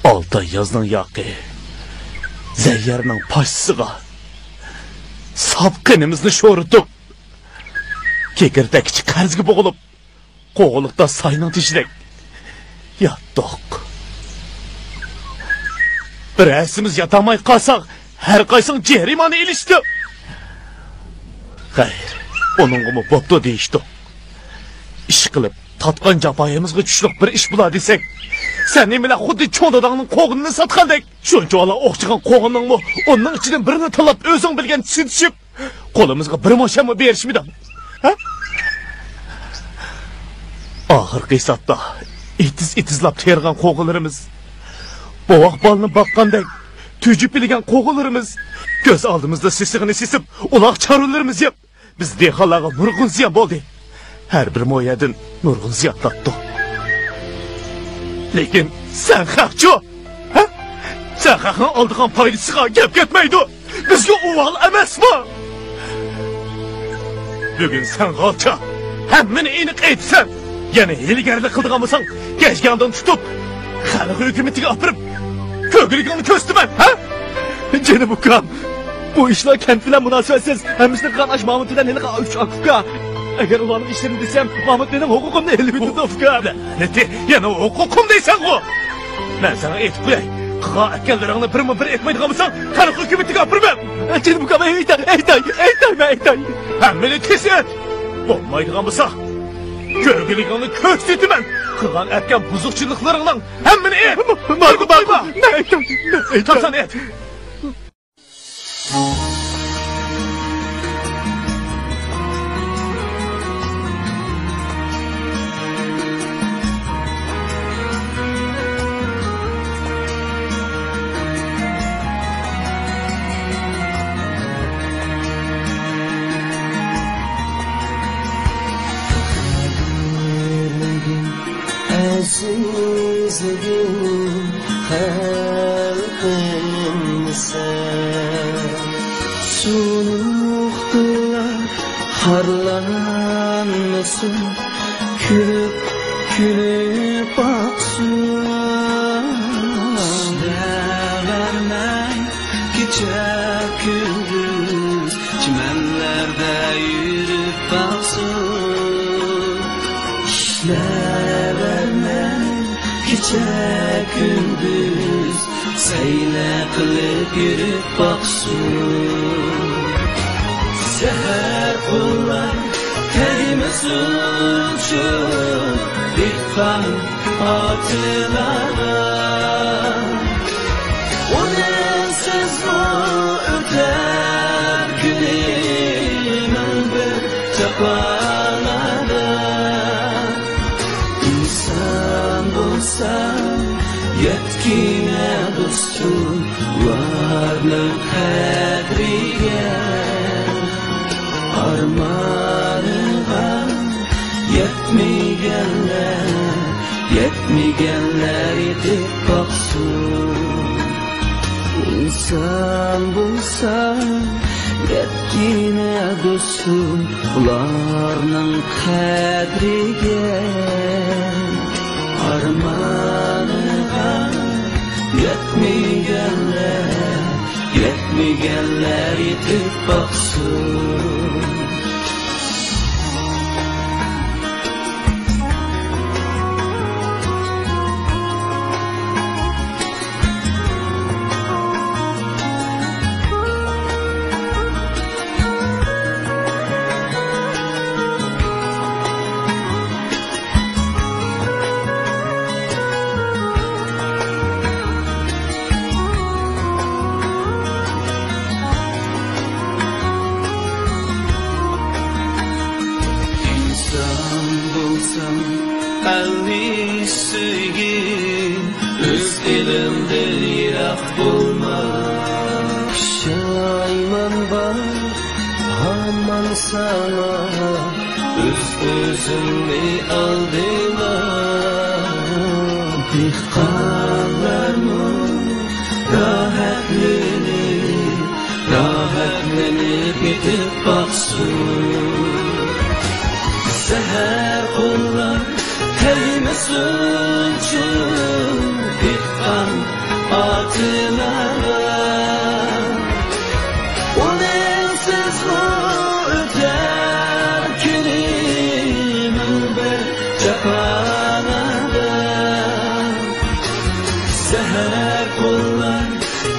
ئالتە ئاي يازنىڭ ياقى، زەييەرنىڭ پاشىسىغا ساپ قېنىمىزنى شورىتىپ، كېكىردەككىچە قەرزگە بوغۇلۇپ، قوغۇنلۇقتا ساينىڭ تېشىدەك ياتتۇق. بىرەرسىمىز ياتالماي قالساق، ھەر قايسىڭ جەرىمانە ئېلىشتى. خەير، ئۇنىڭغىمۇ بوپتۇ دېيىشتۇق. ئىشقىلىپ، تارتقان جاپايىمىزغا چۈشلۈك بىر ئىش بولا دېسەك، سەن نېمىلا خۇددى چوڭ داداڭنىڭ قوغۇنىنى ساتقاندەك، شۇنچىۋالا ئوخشىغان قوغۇننىڭمۇ ئوننىڭ ئىچىدىن بىرىنى تاللاپ ئۆزۈڭ بىلگەن سېتىشىپ، قولىمىزغا بىر مو شەممۇ بېرىشمىدىڭ. ھە؟ ئاخىرقى ھېسابتا ئېتىز-ئېتىزلاپ تېرىغان قوغۇنلىرىمىز، بوۋاق بالىنى باققاندەك تۈجۈپ بىلگەن قوغۇنلىرىمىز، كۆز ئالدىمىزدا سېسىغىنى سېسىپ، ئۇلاغ چارۋىلىرىمىز يەپ، بىز دېھقانلارغا نۇرغۇن زىيان بولدى. ھەر بىر مو يەردىن نۇرغۇن زىيان تارتتۇق. لېكىن سەن خەقچۇ؟ ھە؟ سەن خەقنىڭ ئالىدىغان پايدىسىغا گەپ كەتمەيدۇ. بىزگە ئۇۋال ئەمەسمۇ؟ بۈگۈن سەن غالچا، ھەممىنى ئېنىق ئېيتىسەن. يەنە ھىيلىگەرلىك قىلىدىغان بولساڭ، گەجگەڭدىن تۇتۇپ، خەلق ھۆكۈمىتىگە ئاپىرىپ، كۆرگۈلۈكۈڭنى كۆرسىتىمەن، ھە؟ جېنىم ئۇكام، بۇ ئىشلار كەنت بىلەن مۇناسىۋەتسىز، ھەممىسىنى قىلغان ئاش مامۇت بىلەن ھېلىقى ئۈچ ئاكا-ئۇكا. ئەگەر ئۇلارنىڭ ئىشلىرىنى دېسەم، مامۇت مېنىڭ ھوقۇقۇمنى ئېلىۋېتىدۇ، ئۇكام. لەنىتى، يەنە ھوقۇقۇم دەيسەنغۇ! مەن ساڭا ئېيتىپ قوياي، قىلغان ئەتكەنلىرىڭنى بىرمۇ بىر ئېيتمايدىغان بولساڭ، قارا ھۆكۈمىتىگە ئاپىرىمەن! جېنىم ئۇكام، ئېيتاي، ئېيتاي، ئېيتاي، مەن ئېيتاي! ھەممىنى تېز ئېيت! بولمايدىغان بولسا، كۆرگۈلۈكۈڭنى كۆرسىتىمەن! قىلغان ئەتكەن بۇزۇقچىلىقلىرىڭنىڭ ھەممىنى ئېيت! ماقۇل، ماقۇل، ماقۇل! مەن ئېيتاي، مەن ئېيتاي! تاپسان ئېيت! ئەزىزلىگىن خەلقىم سەن. سۇنۇقلار خارلانمىسۇن، كۈلۈپ، كۈلۈپ باقسۇن. ئىشلەۋەرمەي كېچە كۈندۈز، چىمەنلەردە يۈرۈپ باقسۇن. ئىشلەۋەرمەي كېچە كۈندۈز، سەيلە قىلىپ يۈرۈپ باقسۇن. سەھەر قۇللار تەگمىسۇنچۇ دېھقان ئاتىلارغا. ئۇنىڭسىزمۇ ئۆتەر كۈنى مىڭ بىر جاپالاردا. ئىنسان بولسا يەتكىنە دوستۇم ئۇلارنىڭ قەدرىگە. ئارمانىغا يەتمىگەنلەر، يەتمىگەنلەر يېتىپ باقسۇن. ئىنسان بولسا يەتكىنە دوستۇم ئۇلارنىڭ قەدرىگە. ئارمانىغا يەتمىگەنلەر، يەتمىگەنلەر يېتىپ باقسۇن. ئىنسان بولساڭ، ئەلنى سۆيگىن، ئۆز ئېلىڭدىن يىراق بولما. پۇشايمان بار ھامان ساڭا، ئۆز-ئۆزۈڭنى ئالدىما. دېھقانلارمۇ راھەتلىنىپ، راھەتلىنىپ يېتىپ باقسۇن. سەھەر قۇللار تەگمىسۇنچۇ دېھقان ئاتىلارغا. ئۇنىڭسىزمۇ ئۆتەر كۈنى مىڭ بىر جاپالاردا. سەھەر قۇللار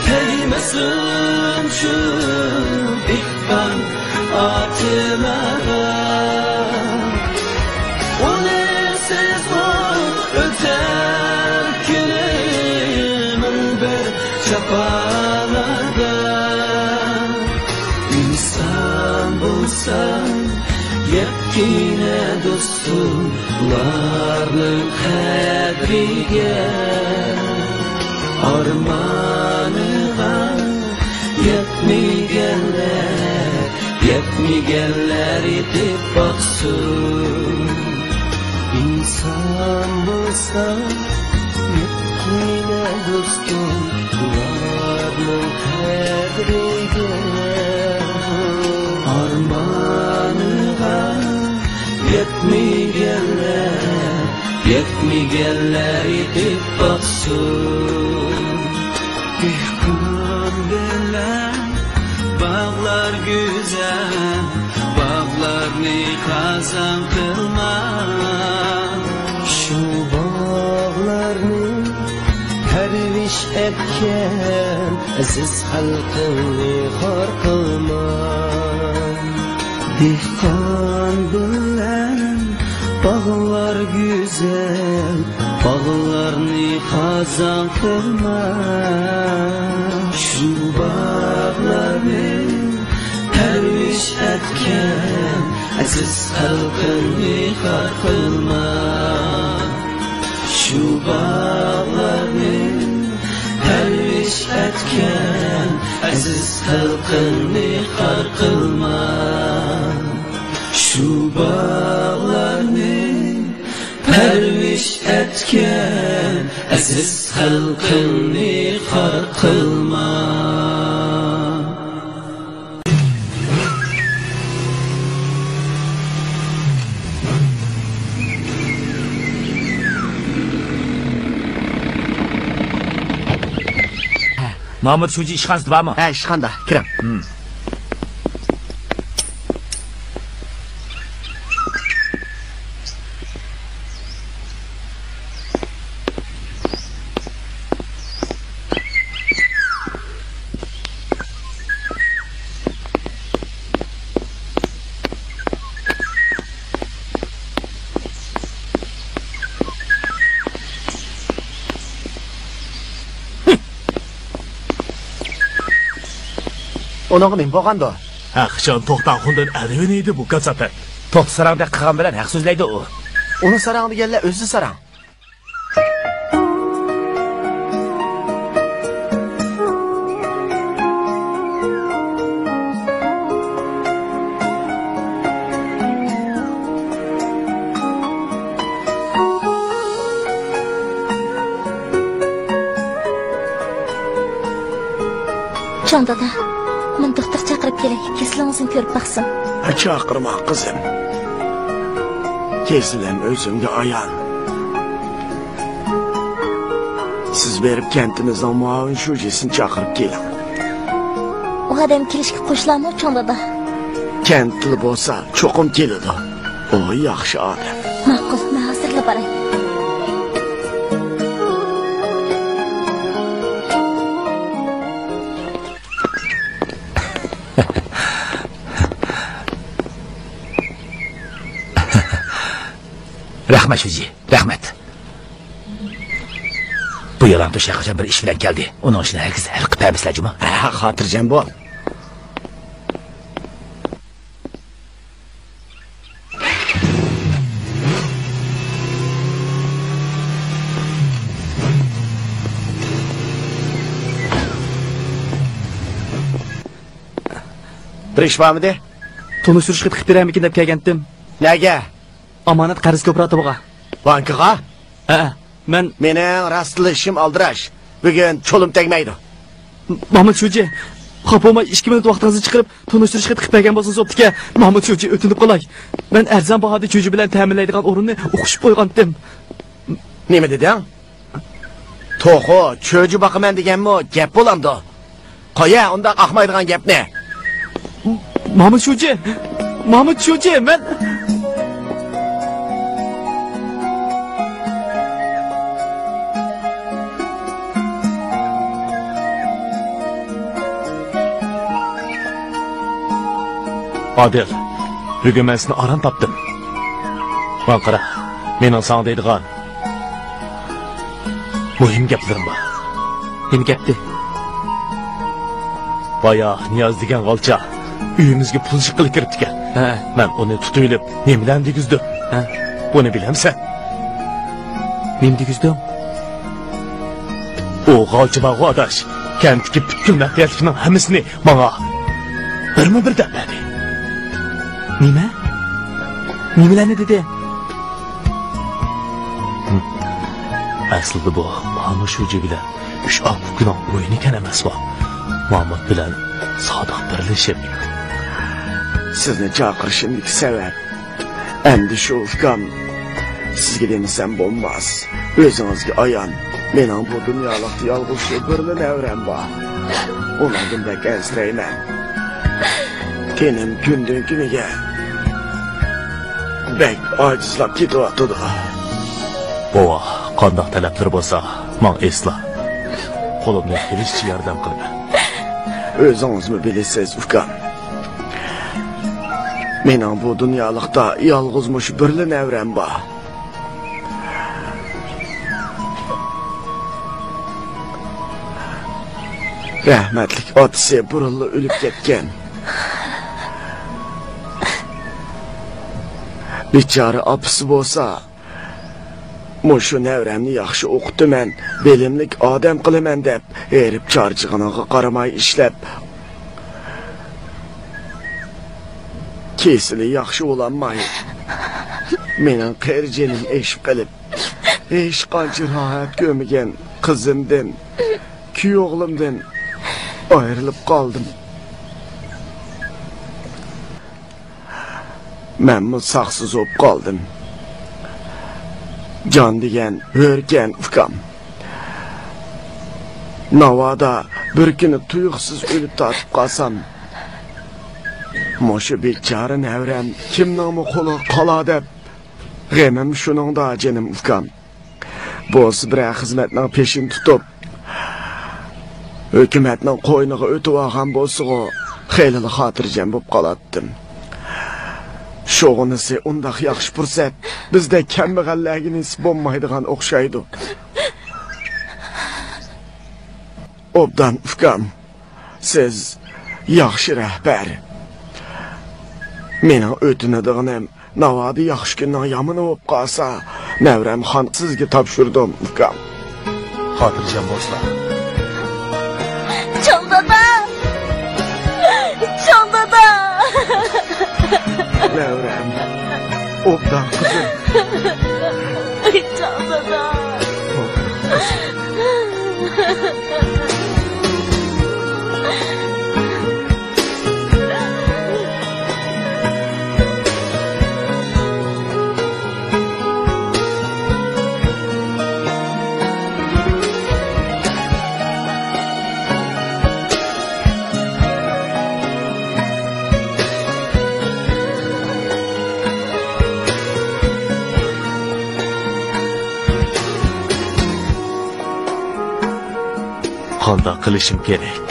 تەگمىسۇنچۇ دېھقان ئاتىلارغا. ئۇنىڭسىزمۇ ئۆتەر كۈنى مىڭ بىر جاپالاردا. ئىنسان بولساڭ يەتكىنە دوستۇم ئۇلارنىڭ قەدرىگە. ئارمانىغا يەتمىگەنلەر، يەتمىگەنلەر يېتىپ باقسۇن. ئىنسان بولسا يەتكىنە دوستۇم ئۇلارنىڭ قەدرىگە. ئارمانىغا يەتمىگەنلەر، يەتمىگەنلەر يېتىپ باقسۇن. دېھقان بىلەن باغلار گۈزەل، باغلارنى قازان قىلما. شۇ باغلارنى پەرۋىش ئەتكەن ئەزىز خەلقىڭنى خار قىلما. دېھقان بىلەن باغلار گۈزەل، باغلارنى قازان قىلما. شۇ باغلارنى پەرۋىش ئەتكەن ئەزىز خەلقىڭنى خار قىلما. شۇ باغلارنى پەرۋىش ئەتكەن ئەزىز خەلقىڭنى خار قىلما. شۇ باغلارنى پەرۋىش ئەتكەن ئەزىز خەلقىڭنى خار قىلما. مامۇت شۇجى ئىشخانىسىدا بارمۇ؟ ھە، ئىشخانىدا. كىرىڭ. ھىم. ئۇنىڭغا نېمە بولغاندۇ؟ ھەق ئۈچۈن توختاخۇندىن ئەلۋىنىدى بۇ كاساپەت. توختى ساراڭدەك قىلغان بىلەن ھەق سۆزلەيدۇ ئۇ. ئۇنى ساراڭ دېگەنلەر ئۆزى ساراڭ. چوڭ دادا، مەن دوختۇر چاقىرىپ كېلەي، كېسىلىڭىزنى كۆرۈپ باقسۇن. ھە، چاقىرما، قىزىم. كېسىلىم ئۆزۈمگە ئايان. سىز بېرىپ كەنتىمىزنىڭ مۇئاۋىن شۇجىسىنى چاقىرىپ كېلىڭ. ئۇ ئادەم كېلىشكە قوشۇلامۇ، چوڭ دادا؟ كەنتلى بولسا چوقۇم كېلىدۇ. ئۇ ياخشى ئادەم. ماقۇل، مەن ھازىرلا باراي. رەھمەت، شۇجى، رەھمەت. بۇ يالان توشاق قاچان بىر ئىش بىلەن كەلدى. ئۇنىڭ ئىشىنى ھەرگىز ھەل قىلىپ بەرمىسىلەر جۇمۇ. ھە، خاتىرجەم بول. بىر ئىش بارمىدى؟ تونۇشتۇرۇش خېتى قىلىپ بېرەرمىكىن دەپ كەلگەنتىم. نەگە؟ ئامانەت قەرز كوپىراتىپىغا. بانكىغا؟ ھەئە، مەن. مېنىڭ راستلا ئىشىم ئالدىراش. بۈگۈن چولۇم تەگمەيدۇ. مامۇت شۇجى، خاپا بولماي ئىككى مىنۇت ۋاقتىڭىزنى چىقىرىپ، تونۇشتۇرۇش خېتى قىلىپ بەرگەن بولسىڭىز بوپتىكەن. مامۇت شۇجى، ئۆتۈنۈپ قالاي. مەن ئەرزان باھادا چۈجە بىلەن تەمىنلەيدىغان ئورۇننى ئۇقۇشۇپ قويغانتىم. نېمە دېدىڭ؟ توخۇ، چۈجە باقىمەن دېگەنمۇ گەپ بولامدۇ؟ قويە ئۇنداق ئاقمايدىغان گەپنى. مامۇت شۇجى! مامۇت شۇجى! مەن. ئادىل، بۈگۈن مەن سېنى ئاران تاپتىم. ماڭا قارا، مېنىڭ ساڭا دەيدىغان مۇھىم گەپلىرىم بار. نېمە گەپتى؟ بايا نىياز دېگەن غالچا ئۆيىمىزگە پۇل جىققىلى كىرىپتىكەن. ھە. مەن ئۇنى تۇتۇۋېلىپ، نېمىلەرنى دېگۈزدۈم؟ ھە. بۇنى بىلەمسەن؟ نېمە دېگۈزدۈڭ؟ ئۇ غالچا بارغۇ ئاداش، كەنتتىكى پۈتكۈل مەخپىيەتلىكنىڭ ھەممىسىنى ماڭا بىرمۇ بىر دەپ بەردى. نېمە؟ نېمىلەرنى دېدى؟ ھىم. ئەسلىدە بۇ مامۇت شۇجى بىلەن ئۈچ ئاق ئۇكىنىڭ ئويۇنىكەن ئەمەسمۇ؟ مامۇت بىلەن سادىق بىرلىشىپ. سىزنى چاقىرىشىمدىكى سەۋەب، ئەمدى شۇ ئۇكام، سىزگە دېمىسەم بولماس. ئۆزىڭىزگە ئايان، مېنىڭ بۇ دۇنيالىقتا يالغۇز شۇ بىرلا نەۋرەم بار. ئۇنىڭدىن بەك ئەنسىرەيمەن. تېنىم كۈندىن كۈنگە بەك ئاجىزلاپ كېتىۋاتىدۇ. بوۋا، قانداق تەلەپلىرى بولسا، ماڭا ئېيتسىلا. قولۇمدىن كېلىشىچە ياردەم قىلىمەن. ئۆزىڭىزمۇ بىلىسىز، ئۇكام. مېنىڭ بۇ دۇنيالىقتا يالغۇز مۇشۇ بىرلا نەۋرەم بار. رەھمەتلىك ئاتىسى بۇرۇنلا ئۆلۈپ كەتكەن. بىچارە ئاپىسى بولسا، مۇشۇ نەۋرەمنى ياخشى ئوقۇتىمەن، بىلىملىك ئادەم قىلىمەن دەپ، ھېرىپ چارچىغىنىغا قارىماي ئىشلەپ، كېسىلى ياخشى بولالماي، مېنىڭ قېرى جېنىم ئېشىپ قېلىپ، ھېچقانچە راھەت كۆرمىگەن قىزىمدىن، كۈيئوغلۇمدىن ئايرىلىپ قالدىم. مەنمۇ ساقسىز بولۇپ قالدىم. جان دېگەن ھۆركەن، ئۇكام. ناۋادا بىر كۈنى تۇيۇقسىز ئۆلۈپ تارتىپ قالسام، مۇشۇ بىچارە نەۋرەم كىمنىڭمۇ قولىغا قالا دەپ، غېمىم شۇنىڭدا، جېنىم ئۇكام. بولسا بىرەر خىزمەتنىڭ پېشىنى تۇتۇپ، ھۆكۈمەتنىڭ قوينىغا ئۆتۈۋالغان بولسىغۇ، خېلىلا خاتىرجەم بولۇپ قالاتتىم. شۇغىنىسى ئۇنداق ياخشى پۇرسەت بىزدەك كەمبەغەللەرگە نېسىپ بولمايدىغان ئوخشايدۇ. ئوبدان ئۇكام، سىز ياخشى رەھبەر. مېنىڭ ئۆتۈنىدىغىنىم، ناۋادا ياخشى كۈننىڭ يامىنى بولۇپ قالسا، نەۋرەم خان سىزگە تاپشۇردۇم، ئۇكام. خاتىرجەم بولسىلا. چوڭ دادا! چوڭ دادا! نەۋرەم، ئوبدان قىزىم. چوڭ دادا! قانداق قىلىشىم كېرەك؟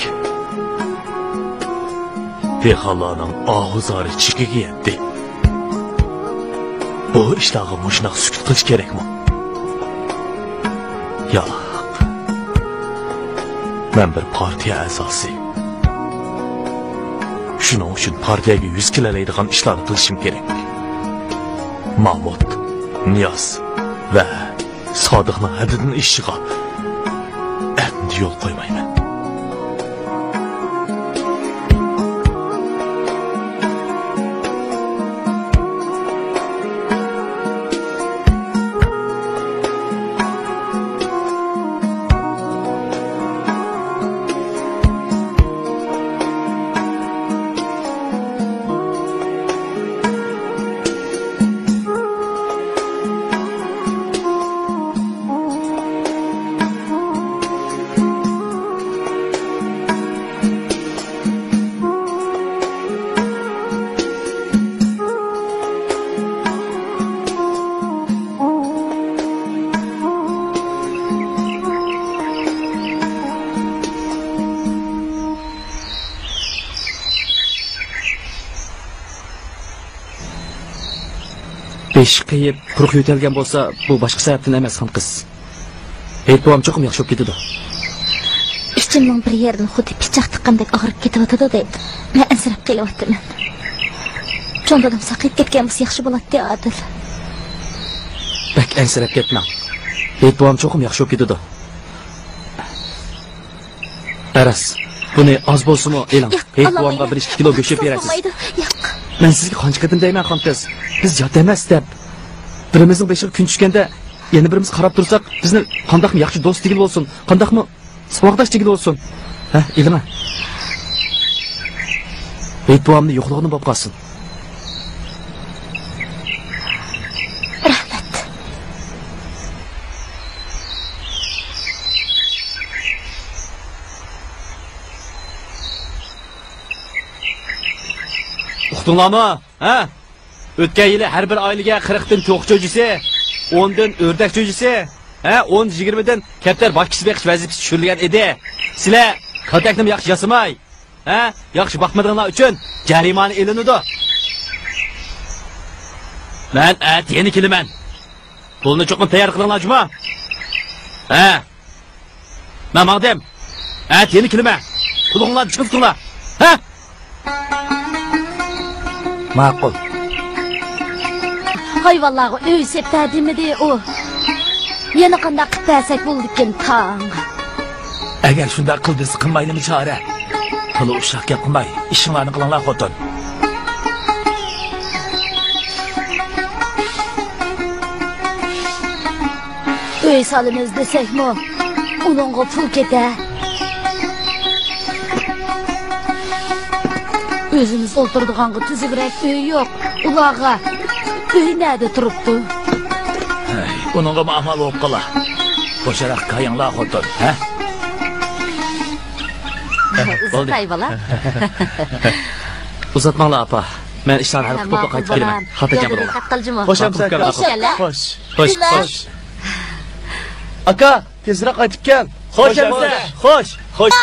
دېھقانلارنىڭ ئاھۇ-زارى چېكىگە يەتتى. بۇ ئىشلارغا مۇشۇنداق سۈكۈت قىلىش كېرەكمۇ؟ ياق. مەن بىر پارتىيە ئەزاسى. شۇنىڭ ئۈچۈن پارتىيەگە يۈز كېلەلەيدىغان ئىشلارنى قىلىشىم كېرەك. مامۇت، نىياز ۋە سادىقنىڭ ھەددىدىن ئېشىشىغا ئەمدى يول قويمايمەن. بېشى قېيىپ، قۇرۇق يۆتەلگەن بولسا، بۇ باشقا سەۋەبتىن ئەمەس، خانقىز. ھېيت بوۋام چوقۇم ياخشى بولۇپ كېتىدۇ. ئىچىمنىڭ بىر يېرىنى خۇددى پىچاق تىققاندەك ئاغرىپ كېتىۋاتىدۇ دەيدۇ. مەن ئەنسىرەپ قېلىۋاتىمەن. چوڭ دادام ساقىيىپ كەتكەن بولسا ياخشى بولاتتى، ئادىل. بەك ئەنسىرەپ كەتمەڭ. ھېيت بوۋام چوقۇم ياخشى بولۇپ كېتىدۇ. ئەرەس، بۇنى ئاز بولسىمۇ ئېلىڭ. ياق، ھېيت بوۋامغا بىر ئىككى كىلو گۆش ئېلىپ بېرەسىز. بولمايدۇ. ياق. مەن سىزگە قانچە قېتىم دەيمەن، خانقىز؟ بىز يات ئەمەس دەپ. بىرىمىزنىڭ بېشىغا كۈن چۈشكەندە، يەنە بىرىمىز قاراپ تۇرساق، بىزنى قانداقمۇ ياخشى دوست دېگىلى بولسۇن، قانداقمۇ ساۋاقداش دېگىلى بولسۇن. ھە، ئېلىڭە. ھېيت بوۋامنى يوقلىغىنى بولۇپ قالسۇن. رەھمەت. ئۇقتۇڭلارمۇ؟ ھە؟ ئۆتكەن يىلى ھەر بىر ئائىلىگە قىرىقتىن توخۇ چۈجىسى، ئوندىن ئۆردەك چۈجىسى، ھە، ئون يىگىرمىدىن كەپتەر باكىسى بېقىش ۋەزىپىسى چۈشۈرۈلگەن ئىدى. سىلەر كاتەكنىمۇ ياخشى ياسىماي، ھە، ياخشى باقمىدىڭلار ئۈچۈن جەرىمانە ئېلىنىدۇ. مەن ئەتە يەنە كېلىمەن. پۇلنى چوقۇم تەييار قىلىڭلار، جۇما. ھە. مەن ماڭدىم. ئەتە يەنە كېلىمەن. پۇلۇڭلارنى چىقىپ تۇتۇڭلار. ھە؟ ماقۇل. ھايۋانلارغا ئۆي سېپ بەردىمىدى ئۇ؟ يەنە قانداق قىلىپ بەرسەك بولىدىكىن تاڭ؟ ئەگەر شۇنداق قىل دېسە، قىلمايلىمۇ چارە. تولا ئۇششاق گەپ قىلماي، ئىشىڭلارنى قىلىڭلار، خوتۇن. ئۆي سالىمىز دېسەكمۇ، ئۇنىڭغا پۇل كېتە. ئۆزىمىز ئولتۇرىدىغانغا تۈزۈكرەك ئۆي يوق. ئۇلارغا ئۆي نەدە تۇرۇپتۇ؟ ھەي، ئۇنىڭغىمۇ ئامال بولۇپ قالا. بوشراق كايىڭلار، خوتۇن، ھە؟ ئۇزاتماي بالا. ئۇزاتماڭلار، ئاپا. مەن ئىشلارنى ھەل قىلىپ بوپلا قايتىپ كېلىمەن. خاتىرجەم بولۇڭلار. خوش ئەمسە. خوش. خوش. خوش. ئاكا، تېزرەك قايتىپ كەل. خوش ئەمسە. خوش. خوش.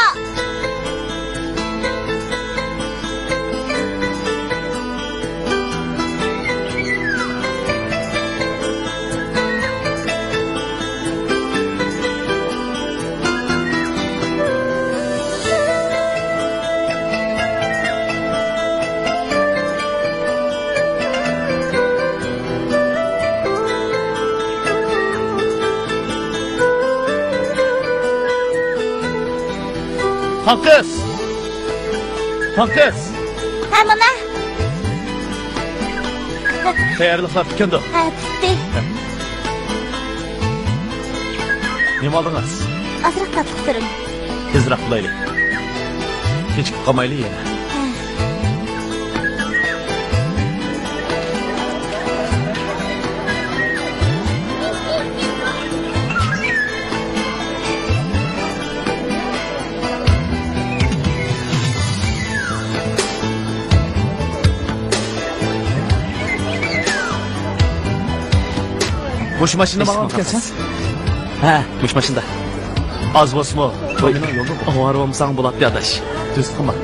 خانقىز! خانقىز! ھە، مانا. تەييارلىقلار پۈتكەندۇ؟ ھە، پۈتتى. نېمە ئالدىڭىز؟ ئازراق تاتلىق تۈرۈم. تېزرەك قىلايلى. كېچىكىپ قالمايلى يەنە. ھە. مۇشۇ ماشىنىدا ماڭغانمىكەنسەن؟ ھە، مۇشۇ ماشىنىدا. ئاز بولسىمۇ، توي مېنىڭ يولدا بولدى. ئاۋارە بولمىساڭ بولاتتى، ئاداش. تۈز قىلما.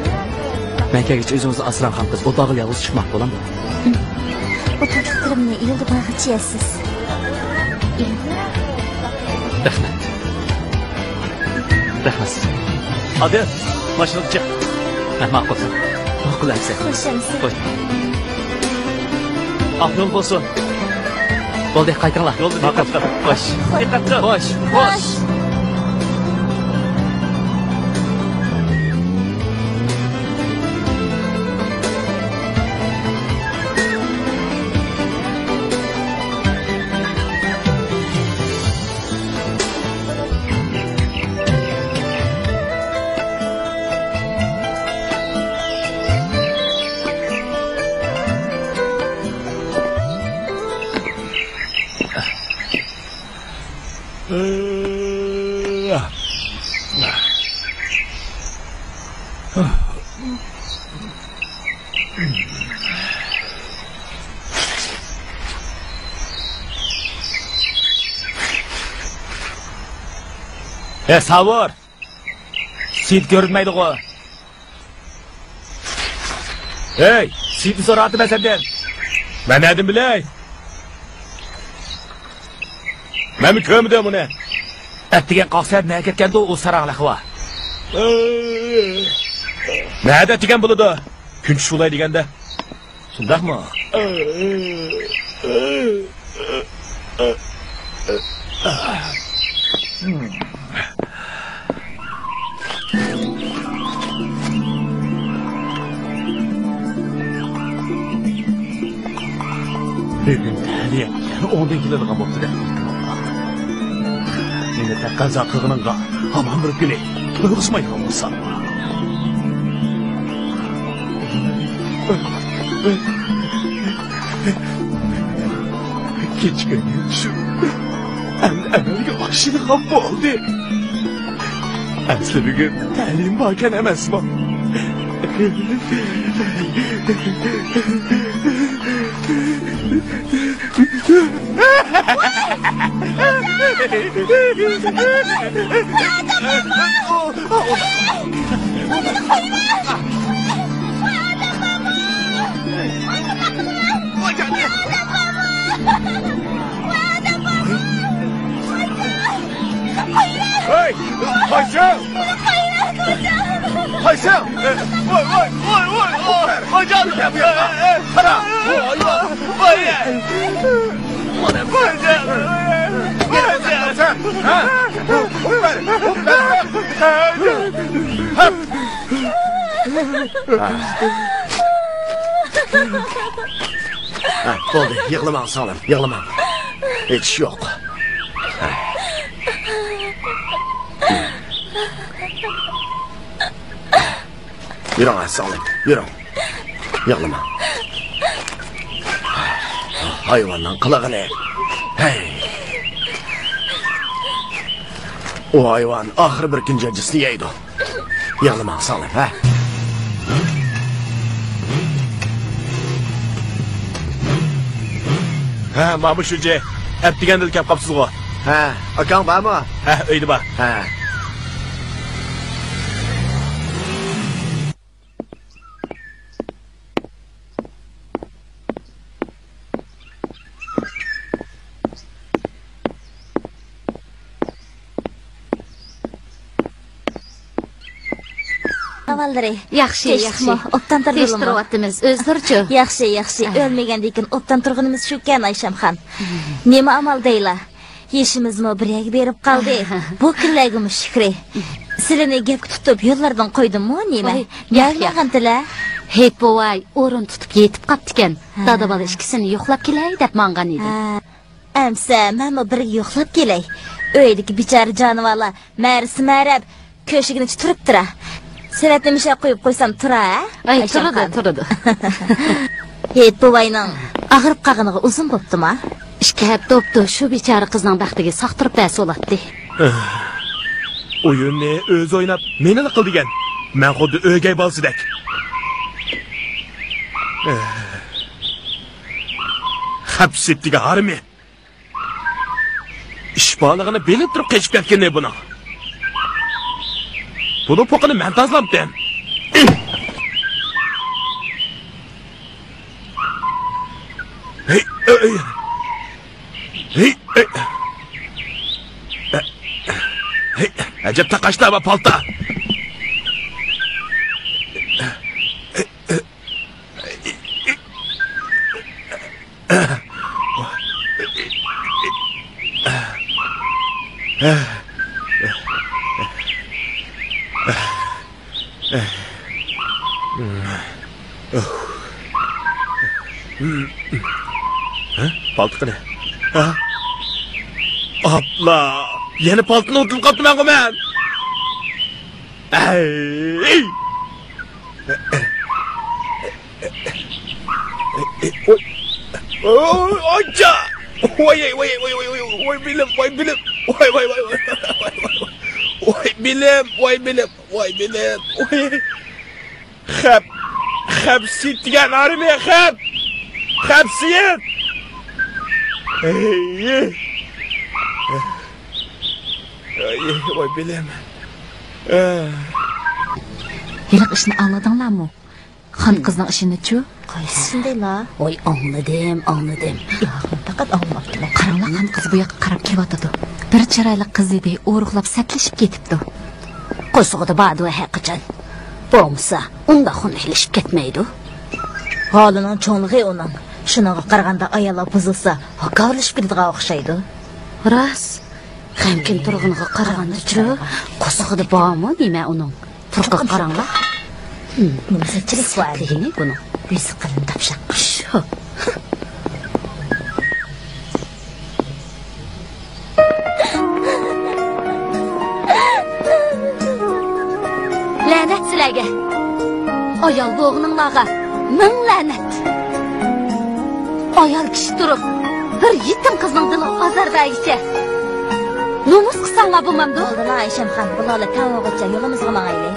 مەن كەلگۈچە ئۆزىڭىزنى ئاسراڭ، خانقىز. ئوتاغا يالغۇز چىقماق بولامدۇ؟ ئوتاقلىقلىرىمنى يولدا بارغىچە يەرسىز. رەھمەت. رەھمەت سىزگە. ئادىل، ماشىنىغا چىق. ھە، ماقۇل. ماقۇل ئەمسە. خوش ئەمسە. خوش. ئاق يول بولسۇن. بولدى، قايتىڭلار. يولدا دىققەت قىل. خوش. دىققەت قىل. خوش. خوش. ھە، ساۋۇر! سېيىت كۆرۈنمەيدىغۇ؟ ھەي، سېيىتنى سوراۋاتىمەن سەندىن. مەن نەدىن بىلەي؟ مەنمۇ كۆرمىدىم ئۇنى. ئەتىگەن قالسا نەگە كەتكەندۇ ئۇ ساراڭ لەقۋا؟ نەدە ئەتىگەن بولىدۇ؟ كۈن چۈش بولاي دېگەندە. شۇنداقمۇ؟ بۈگۈن تەلىيە يەنە ئوڭدىن كېلىدىغان بوپتۇ دەپ. مېنى تەقەززا قىلغىنىڭغا ھامان بىر كۈنى تويغۇزمايدىغان بولسام. كېچىككەن چۈشۈم ئەمدى ئەمەلگە ئاشىدىغان بولدى. ئەسلى بۈگۈن تەلىيىم باركەن ئەمەسمۇ؟ ھەي، قايسىڭ؟ قايسىڭ؟ ۋاي، ۋاي، ۋاي، ۋاي، ۋاي، ۋاي، جان! قارا، بۇ ھايۋان! ۋاي! ۋاي، جان! ۋاي، جان! ھە؟ ھوپ بەر، ھوپ بەر! ھە، بولدى، يىغلىماڭ، سىڭلىم، يىغلىماڭ. ھېچ ئىش يوق. يۈرۈڭ، سىڭلىم، يۈرۈڭ. يىغلىماڭ. ھايۋاننىڭ قىلىقىنى. ھەي. ئۇ ھايۋان ئاخىرى بىر كۈن جاجىسىنى يەيدۇ. يىغلىماڭ، سىڭلىم، ھە؟ ھە، مانا شۇ جى. ئەتىگەندىلا كەپ قاپسىزغۇ؟ ھە، ئاكاڭ بارمۇ؟ ھە، ئۆيدە بار. ھە. ئەھۋاللىرى؟ ياخشى، ياخشى. تىنچلىقمۇ؟ ئوبدان تۇردىڭلارمۇ؟ تىنچلىق تۇرۇۋاتىمىز. ئۆزلىرىچۇ؟ ياخشى، ياخشى. ئەھ. ئۆلمىگەندىكىن ئوبدان تۇرغىنىمىز شۇكەن، ئايشەمخان. نېمە ئامال دەيلا؟ يېشىمىزمۇ بىر يەرگە بېرىپ قالدى. بۇ كۈنلەرگىمۇ شۈكرى. سىلىنى گەپكە تۇتۇپ يوللاردىن قويدۇممۇ نېمە؟ ۋاي، ياق، ياق. ياقمىغانتىلا. ھېيت بوۋاي ئورۇن تۇتۇپ يېتىپ قاپتىكەن. ھە. دادا بالا ئىككىسىنى يوقلاپ كېلەي دەپ ماڭغان ئىدىم. ھە. ئەمسە مەنمۇ بىرگە يوقلاپ كېلەي. ئۆيدىكى بىچارە جانىۋارلار مەرىسى مەرەپ، كۆشىگىنىچە تۇرۇپتۇرا. سېۋەتنى مۇشۇ يەرگە قويۇپ قويسام تۇرا، ھە؟ ئاي، ئايشەم تۇرىدۇ، خان. تۇرىدۇ. ھېيت بوۋاينىڭ ئاغرىپ قالغىنىغا ئۇزۇن بوپتۇما؟ ئىككى ھەپتە بوپتۇ، شۇ بىچارە قىزنىڭ بەختىگە ساقتۇرۇپ بەرسە بولاتتى. ئويۇننى ئۆزى ئويناپ، مېنىلا قىل دېگەن. مەن خۇددى ئۆگەي بالىسىدەك. خەپ سېتىگە ھارمى. ئىش بارلىقىنى بىلىپ تۇرۇپ قېچىپ كەتكىنى بۇنىڭ. بۇنىڭ پوقىنى مەن تازىلامتىم. ھېي، ئۆي. ھېي، ئۆي. ھېي، ئەجەب تاقاشتا بۇ پالتا. ھە؟ پالتا قېنى؟ ھە؟ ئاپلا! يەنە پالتىنى ئۇنتۇپ قاپتىمەنغۇ مەن! ئەي! ۋاي، ۋاي، ۋاي، ۋاي، ۋاي، ۋاي، ۋاي، ۋاي، ۋاي، ۋاي، بېلىم، ۋاي، بېلىم، ۋاي، ۋاي، ۋاي، ۋاي، ۋاي، ۋاي، بېلىم، ۋاي، بېلىم، ۋاي، بېلىم، ۋاي. خەپ، خەپ سېيىت دېگەن ئارمىيە، خەپ، خەپ سېيىت. ھەي. ۋاي، ۋاي، بېلىم. ھېلىقى ئىشنى ئاڭلىدىڭلارمۇ؟ خان قىزنىڭ ئىشىنىچۇ؟ قايسى ئىشىندىلا؟ ۋاي، ئاڭلىدىم، ئاڭلىدىم. ياق، پەقەت ئاڭلىماپتىمەن. قاراڭلار، خان قىز بۇ ياققا قاراپ كېلىۋاتىدۇ. بىر چىرايلىق قىز ئىدى، ئورۇقلاپ سەتلىشىپ كېتىپتۇ. قورسىقىدا باردۇ ھەرقاچان. بولمىسا، ئۇنداق خۇنۈكلىشىپ كەتمەيدۇ. ھالىنىڭ چوڭلۇقى ئۇنىڭ. شۇنىڭغا قارىغاندا ئاياللار بۇزۇلسا، ھاكاۋۇرلىشىپ كېتىدىغان ئوخشايدۇ. راست. غەمكىن تۇرغىنىغا قارىغاندىچۇ، قورسىقىدا بارمۇ نېمە ئۇنىڭ؟ تۇرقىغا قاراڭلار. نېمە سەتچىلىك بار دېگىنى بۇنىڭ. يۈزى قېلىن داپشاق. شۇ. لەنەت سىلەرگە! ئايال بولغىنىڭلارغا مىڭ لەنەت! ئايال كىشى تۇرۇپ، بىر يېتىم قىزنىڭ دىلىغا ئازار بەرگۈچە، نومۇس قىلساڭلار بولمامدۇ؟ بولدىلا، ئايشەمخان، بۇلارلا تەڭ بولغۇچە يولىمىزغا ماڭايلى.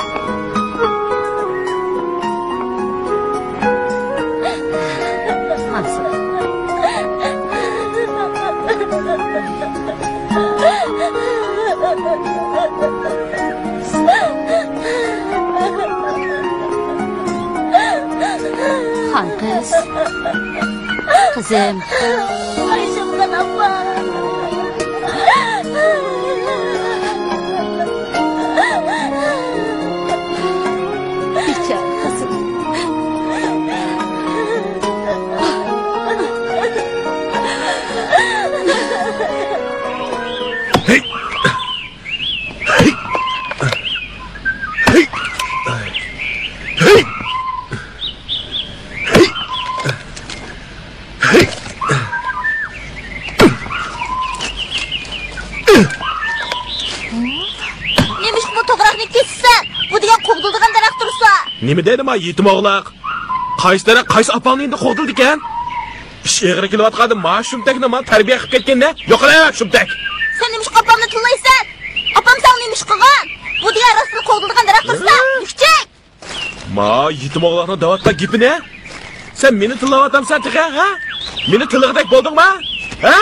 ماڭسۇن. قىزىم. ئايشەمخان ئاپا. بىچارە قىزىم. ھەي! ھەي! ھەي! ھەي! ھەي! نېمىشقا بۇ توغراقنى كېسىسەن؟ بۇ دېگەن قوغدىلىدىغان دەرەخ تۇرسا. نېمە دەيدۇ ما يېتىم ئوغلاق؟ قايسى دەرەخ قايسى ئاپاڭنى ئېمدى قوغدىلىدىكەن؟ ئىش ئېغىر كېلىۋاتقاندا ما شۇمتەكنى ما تەربىيە قىلىپ كەتكەندە، يوقىلە شۇمتەك! سەن نېمىشقا ئاپامنى تىللايسەن؟ ئاپام ساڭا نېمە ئىش قىلغان؟ بۇ دېگەن راستلا قوغدىلىدىغان دەرەخ تۇرسا، ھە؟ نېمىشچىك؟ ما يېتىم ئوغلاقنىڭ دەۋاتقان گېپىنى؟ سەن مېنى تىللاۋاتامسەن تېخى، ھە؟ مېنى تىللىغۇدەك بولدۇڭما؟ ھە؟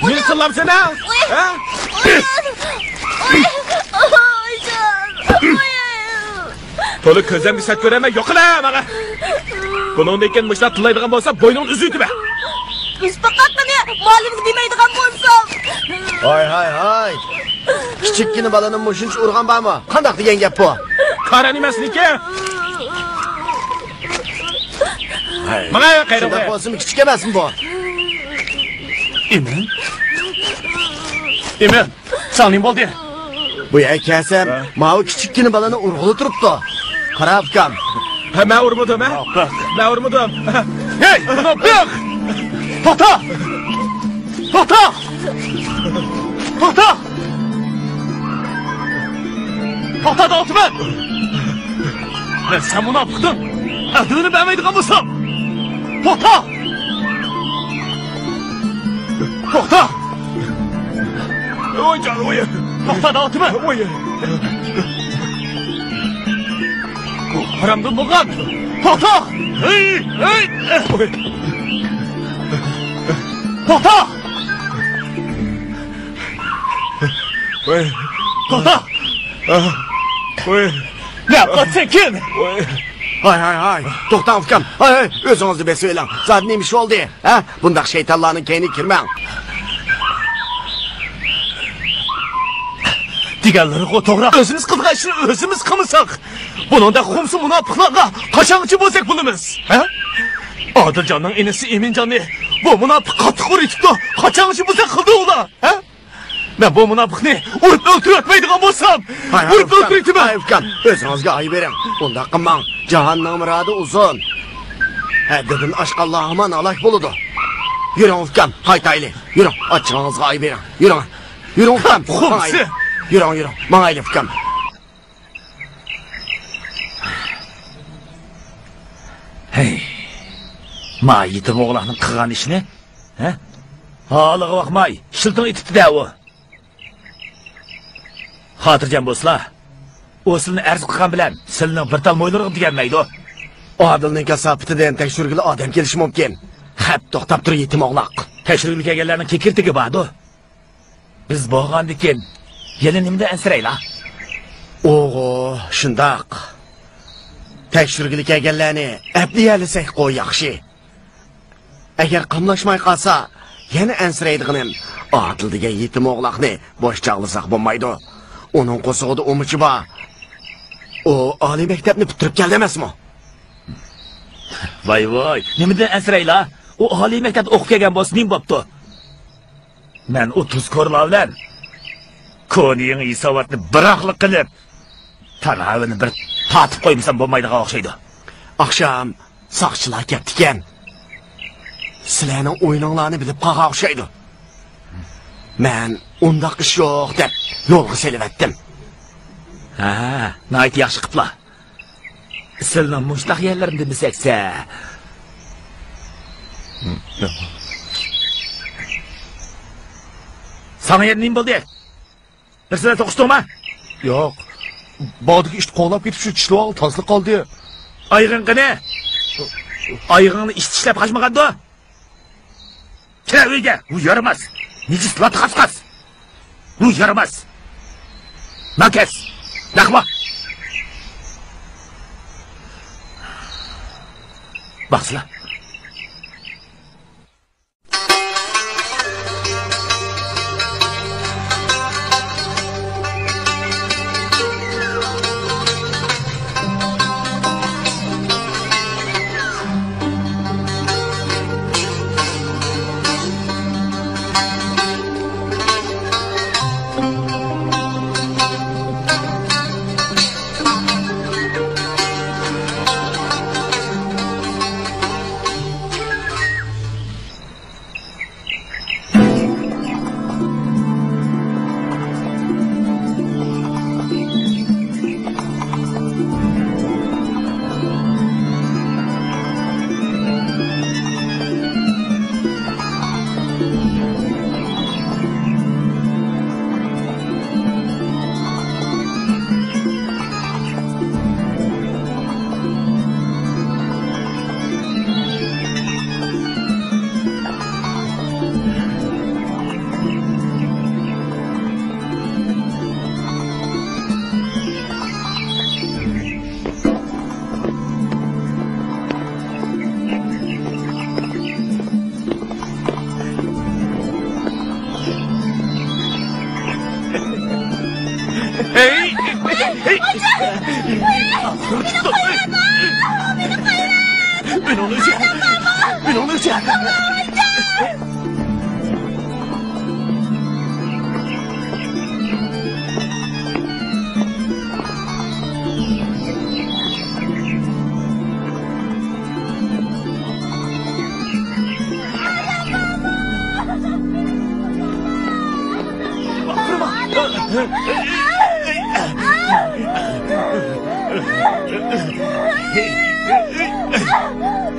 مېنى تىللامسەن، ھە؟ ھە؟ تولا كۆزۈمگە سەت كۆرەرمەن، يوقىلە ماڭا! بۇنىڭدىن كېيىن مۇشۇنداق تىللايدىغان بولسا، بوينۇڭنى ئۈزۈۋېتىمەن! ئىسپاقاتمىنى مۇئەللىمگە دېمەيدىغان بولسام! ھاي، ھاي، ھاي! كىچىككىنە بالىنى مۇشۇنچە ئۇرغان بارمۇ؟ قانداق دېگەن گەپ بۇ؟ قارا نېمەسنىكى؟ ھەي، ماڭا قايرىڭ. شۇنداق بولسىمۇ كىچىك ئەمەسمۇ بۇ؟ ئىمىن؟ ئىمىن، ساڭا نېمە بولدى؟ بۇ يەرگە كەلسەم، ھە؟ ماۋۇ كىچىككىنە بالىنى ئۇرغىلى تۇرۇپتۇ. قارا ئۇكام. ھە، مەن ئۇرمىدىم، ھە؟ مۇناپىق. مەن ئۇرمىدىم. ھەي، مۇناپىق! توختا! توختا! توختا! توختا دەۋاتىمەن! مەن سەن مۇناپىقنىڭ ئەدىلىنى بەرمەيدىغان بولسام! توختا! توختا! ۋوي جان، ۋوي! توختا دەۋاتىمەن! ۋوي! بۇ ھارامدىن بولغان! توختا! ھەي! ھەي! ۋوي! توختا! ۋوي! توختا! ۋوي! نەققا چېكىن! ۋوي! ھاي، ھاي، ھاي! توختاڭ، ئۇكام! ھاي، ھاي! ئۆزىڭىزنى بېسىۋېلىڭ! زادى نېمە ئىش بولدى؟ ھە؟ بۇنداق شەيتانلارنىڭ كەينىگە كىرمەڭ! دېگەنلىرىغۇ توغرا. ئۆزىمىز قىلىدىغان ئىشنى ئۆزىمىز قىلمىساق، بۇنىڭدەك خۇمسى مۇناپىقلارغا قاچانغىچە بوزەك بولىمىز؟ ھە؟ ئادىلجاننىڭ ئىنىسى ئىمىنجاننى بۇ مۇناپىق قاتتىق ئۇرۇۋېتىپتۇ. قاچانغىچە بوزەك قىلدى ئۇلار؟ ھە؟ مەن بۇ مۇناپىقنى ئۇرۇپ ئۆلتۈرۈۋەتمەيدىغان بولسام، ھاي، ھاي، ئۇرۇپ ئۆلتۈرۈۋېتىمەن. ھاي، ئۇكام، ئۆزىڭىزگە ئاي بېرىڭ. ئۇنداق قىلماڭ. جاھاننىڭ مۇرادى ئۇزۇن. ھەددىدىن ئاشقانلار ھامان ھالاك بولىدۇ. يۈرۈڭ، ئۇكام، قايتايلى. يۈرۈڭ، ئاچچىقىڭىزغا ئاي بېرىڭ. يۈرۈڭ. يۈرۈڭ، ئۇكام، ماڭايلى. يۈرۈڭ، يۈرۈڭ، ماڭايلى، ئۇكام. ھەي، ما يېتىم ئوغلاقنىڭ قىلغان ئىشىنى، ھە؟ ھالىغا باقماي، ئىشلىتىڭ ئېتىپتۇ-دە ئۇ. خاتىرجەم بولسىلا، ئۇ سىلىنى ئەرز قىلغان بىلەن سىلىنىڭ بىر تال مويلىرىغا تېگەلمەيدۇ. ئادىلنىڭ كاساپىتىدىن تەكشۈرگىلى ئادەم كېلىشى مۇمكىن. خەپ توختاپ تۇر، يېتىم ئوغلاق. تەكشۈرگىلى كەلگەنلەرنىڭ كېكىرتىكى باردۇ. بىز بولغاندىكىن يەنە نېمىدىن ئەنسىرەيلا؟ ئوغۇ، شۇنداق. تەكشۈرگىلى كەلگەنلەرنى ئەپلىيەلىسەكقۇ ياخشى. ئەگەر قاملاشماي قالسا، يەنە ئەنسىرەيدىغىنىم، ئادىل دېگەن يېتىم ئوغلاقنى بوش چاغلىساق بولمايدۇ. ئۇنىڭ قورسىقىدا ئۇمىچى بار. ئۇ ئالىي مەكتەپنى پۈتتۈرۈپ كەلدى ئەمەسمۇ؟ ۋاي ۋاي، نېمىدىن ئەنسىرەيلا؟ ئۇ ئالىي مەكتەپتە ئوقۇپ كەلگەن بولسا نېمە بوپتۇ؟ مەن ئۇ تۇزكورلار بىلەن كونا يېڭى ھېساباتنى بىراقلا قىلىپ، تاناۋىنى بىر تارتىپ قويمىسام بولمايدىغان ئوخشايدۇ. ئاخشام ساقچىلار كەپتىكەن. سىلەرنىڭ ئويۇنۇڭلارنى بىلىپ قالغان ئوخشايدۇ. مەن ئۇنداق ئىش يوق دەپ يولغا سېلىۋەتتىم. ھە، ناھايىتى ياخشى قىپلا. سىلنىڭ مۇشتاق يەرلىرىمدە مىسەكسە. ساڭا يەنە نېمە بولدى؟ بىرسىدە توقۇشتۇڭما؟ ياق. باغدىكى ئىت قوغلاپ كېتىپ شۇ چىشلىۋالغىلى تازلا قالدى. ئايىغىڭ قېنى؟ ئايىغىڭنى ئىت چىشلەپ قاچمىغاندۇ؟ كىرە ئۆيگە، ئۇ يارىماس. نىجىس لاتا قاسقاس. ئۇ يارىماس. ناكەس. نەقما. باق، سىلە.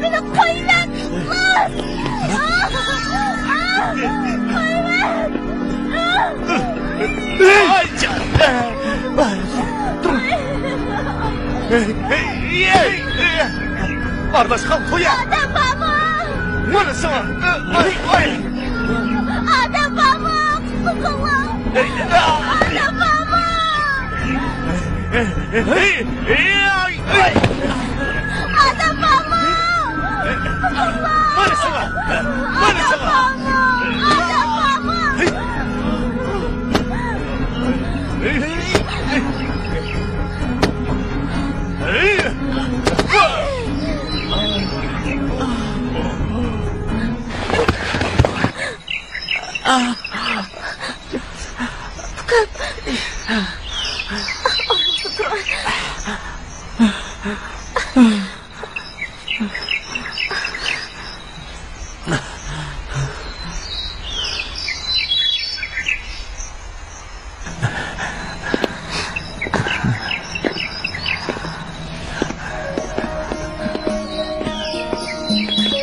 مېنى قويۇۋەت! قويۇۋەت! ئارىلاشقان قويا! ئادەم بارمۇ؟ مانا ساڭا! ئادەم بارمۇ؟ قۇتقۇزۇڭلار! ئادەم بارمۇ؟ ئادەم بارمۇ؟ قۇتقۇزۇڭلار! مانا ساڭا! مانا ساڭا! ئادەم بارمۇ؟ ئادەم بارمۇ؟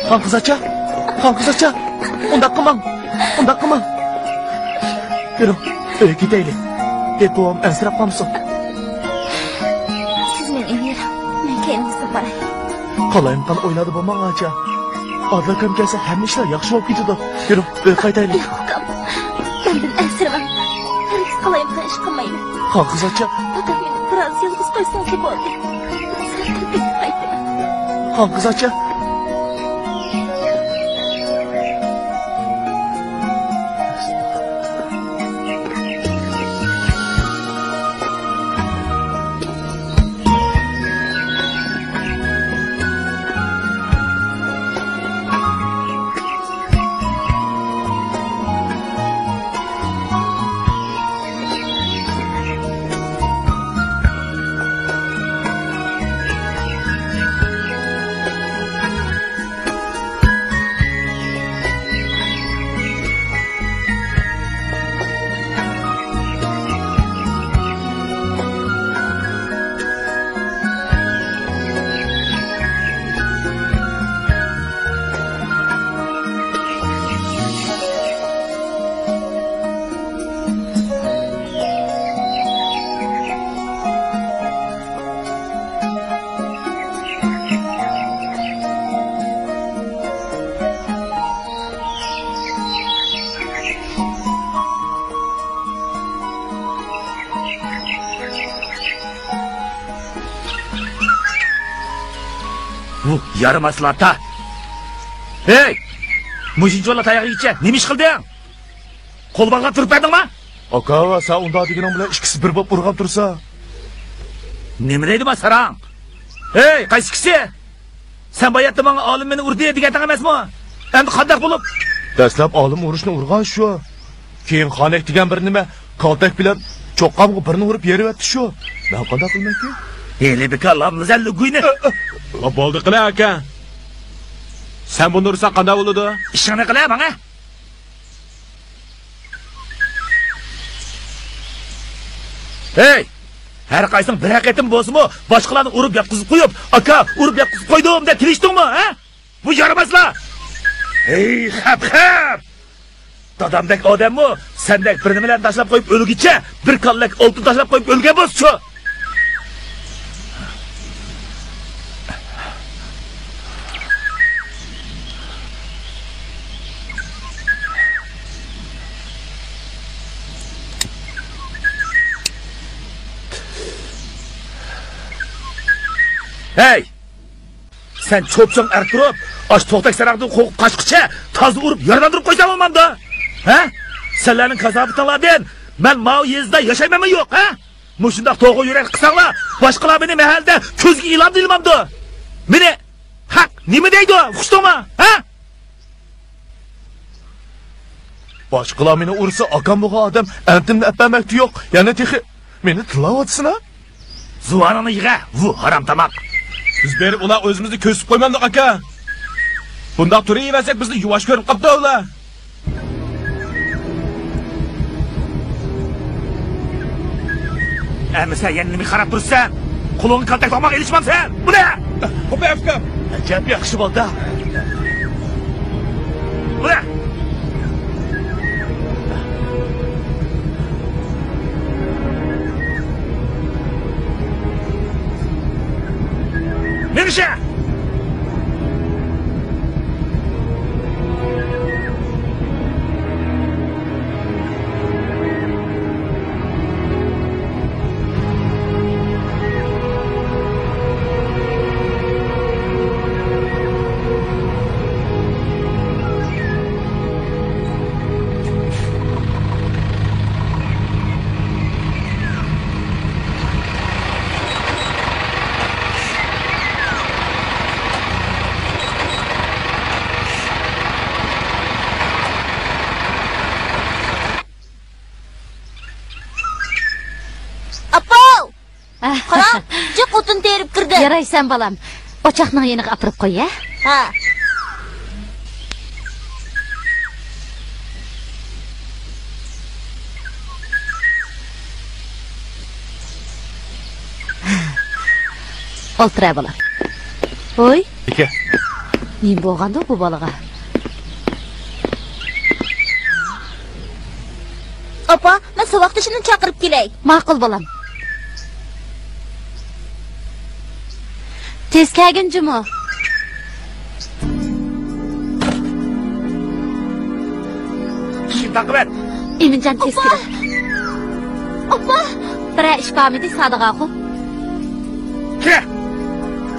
خانقىز ئاچا، خانقىز ئاچا، ئۇنداق قىلماڭ، ئۇنداق قىلماڭ. يۈرۈڭ، ئۆيگە كېتەيلى. بەك بوۋام ئەنسىرەپ قالمىسۇن. سىز مېنى ئۆيگە يۈرۈڭ، مەن كەينىڭىزدىن باراي. قالايمىقان ئويلاردا بولماڭ ئاچا. ئادىل ئاكام كەلسە ھەممە ئىشلار ياخشى بولۇپ كېتىدۇ. يۈرۈڭ، ئۆيگە قايتايلى. ياق ئۇكام، مەندىن ئەنسىرىمەڭ. ھەرگىز قالايمىقان ئىش قىلمايمەن. خانقىز ئاچا. پەقەت مېنى بىرئاز يالغۇز قويسىڭىزلا بولدى. سەل تىنچلىنىپ قايتىمەن. خانقىز ئاچا. بۇ يارىماسلار تا ھەي! مۇشۇنچىۋالا تاياق يېگۈچە نېمە ئىش قىلدىڭ؟ قول باغلاپ تۇرۇپ بەردىڭما؟ ئاكا، سەن ئۇنداق دېگىنىڭ بىلەن ئىككىسى بىر بولۇپ ئۇرغان تۇرسا. نېمە دەيدۇ ما ساراڭ؟ ھەي، قايسى ئىككىسى؟ سەن باياتتا ماڭا ئالىم مېنى ئۇردى دېگەنتىڭ ئەمەسمۇ؟ ئەمدى قانداق بولۇپ؟ دەسلەپ ئالىم ئۇرۇشنى ئۇرغان شۇ. كېيىن خانەك دېگەن بىر نېمە كالتەك بىلەن چوققامغا بىرنى ئۇرۇپ يېرىۋەتتى شۇ. مەن قانداق قىلىمەنكى؟ ھېلى بىكار لاملىزەن لۇگۇينى. ئا، بولدى قىلە ئاكا. سەن بۇنى ئۇرساڭ قانداق بولىدۇ؟ ئىشىڭنى قىلە ماڭە. ھەي! ھەر قايسىڭ بىرەر قېتىم بولسىمۇ باشقىلارنى ئۇرۇپ ياتقۇزۇپ قويۇپ، ئاكا، ئۇرۇپ ياتقۇزۇپ قويدۇم دەپ كېلىشتىڭمۇ، ھە؟ بۇ يارىماسلا! ھەي، خەپ، خەپ! دادامدەك ئادەممۇ سەندەك بىر نېمىلەرنى تاشلاپ قويۇپ ئۆلگۈچە بىر كاللەك ئالتۇن تاشلاپ قويۇپ ئۆلگەن بولسىچۇ! ھەي! سەن چوپچوڭ ئەر تۇرۇپ، ئاش توختەك ساراقتىن قورقۇپ قاچقۇچە تازا ئۇرۇپ يارىلاندۇرۇپ قويساڭ بولمامدۇ؟ ھە؟ سەنلەرنىڭ كاساپىتىڭلاردىن مەن ماۋۇ يېزىدا ياشايمەنمۇ يوق، ھە؟ مۇشۇنداق توغرا يۈرەك قىلساڭلار، باشقىلار مېنى مەھەللىدە كۆزگە ئىلامدا ئىلمامدۇ؟ مېنى ھەق نېمە دەيدۇ، ئۇقتۇڭمۇ، ھە؟ باشقىلار مېنى ئۇرسا، ئاكام بولغان ئادەم ئەنتىمنى ئەپ بەرمەكتە يوق، يەنە تېخى مېنى تىللاۋاتىسىنا؟ زۇۋانىڭنى يىغە، ۋۇ ھارام تاماق! بىز بېرىپ ئۇلار ئۆزىمىزنى كۆرسىتىپ قويمامدۇق، ئاكا؟ بۇنداق تۇرۇۋەرسەك، بىزنى يۇۋاش كۆرۈپ قاپتۇ ئۇلار. ئەمىسە يەنە نېمىگە قاراپ تۇرىسەن؟ قولۇڭغا كالتەك تاقماق ئېلىشمامسەن؟ بۇنى! قوپە ئەپكام! ئەجەب ياخشى بالدا! بۇنى! مېڭىشە! ئاپا! قاراڭ، جىق ئوتۇن تېرىپ كىردى. يارايسەن، بالام. ئوچاقنىڭ يېنىغا ئاپىرىپ قوي، ھە؟ ھە. ئولتۇرە، بالام. ھوي. ئاكا. نېمە بولغاندۇ بۇ بالىغا؟ ئاپا، مەن ساۋاقدىشىمنى چاقىرىپ كېلەي. ماقۇل، بالام. تېز كەلگىن جۇمۇ. ئىشىكنى تاقىۋەت. ئىمىنجان، تېز كېلىڭ. ئاپا! بىرەر ئىش بارمىدى، سادىغاخۇ؟ كىرە!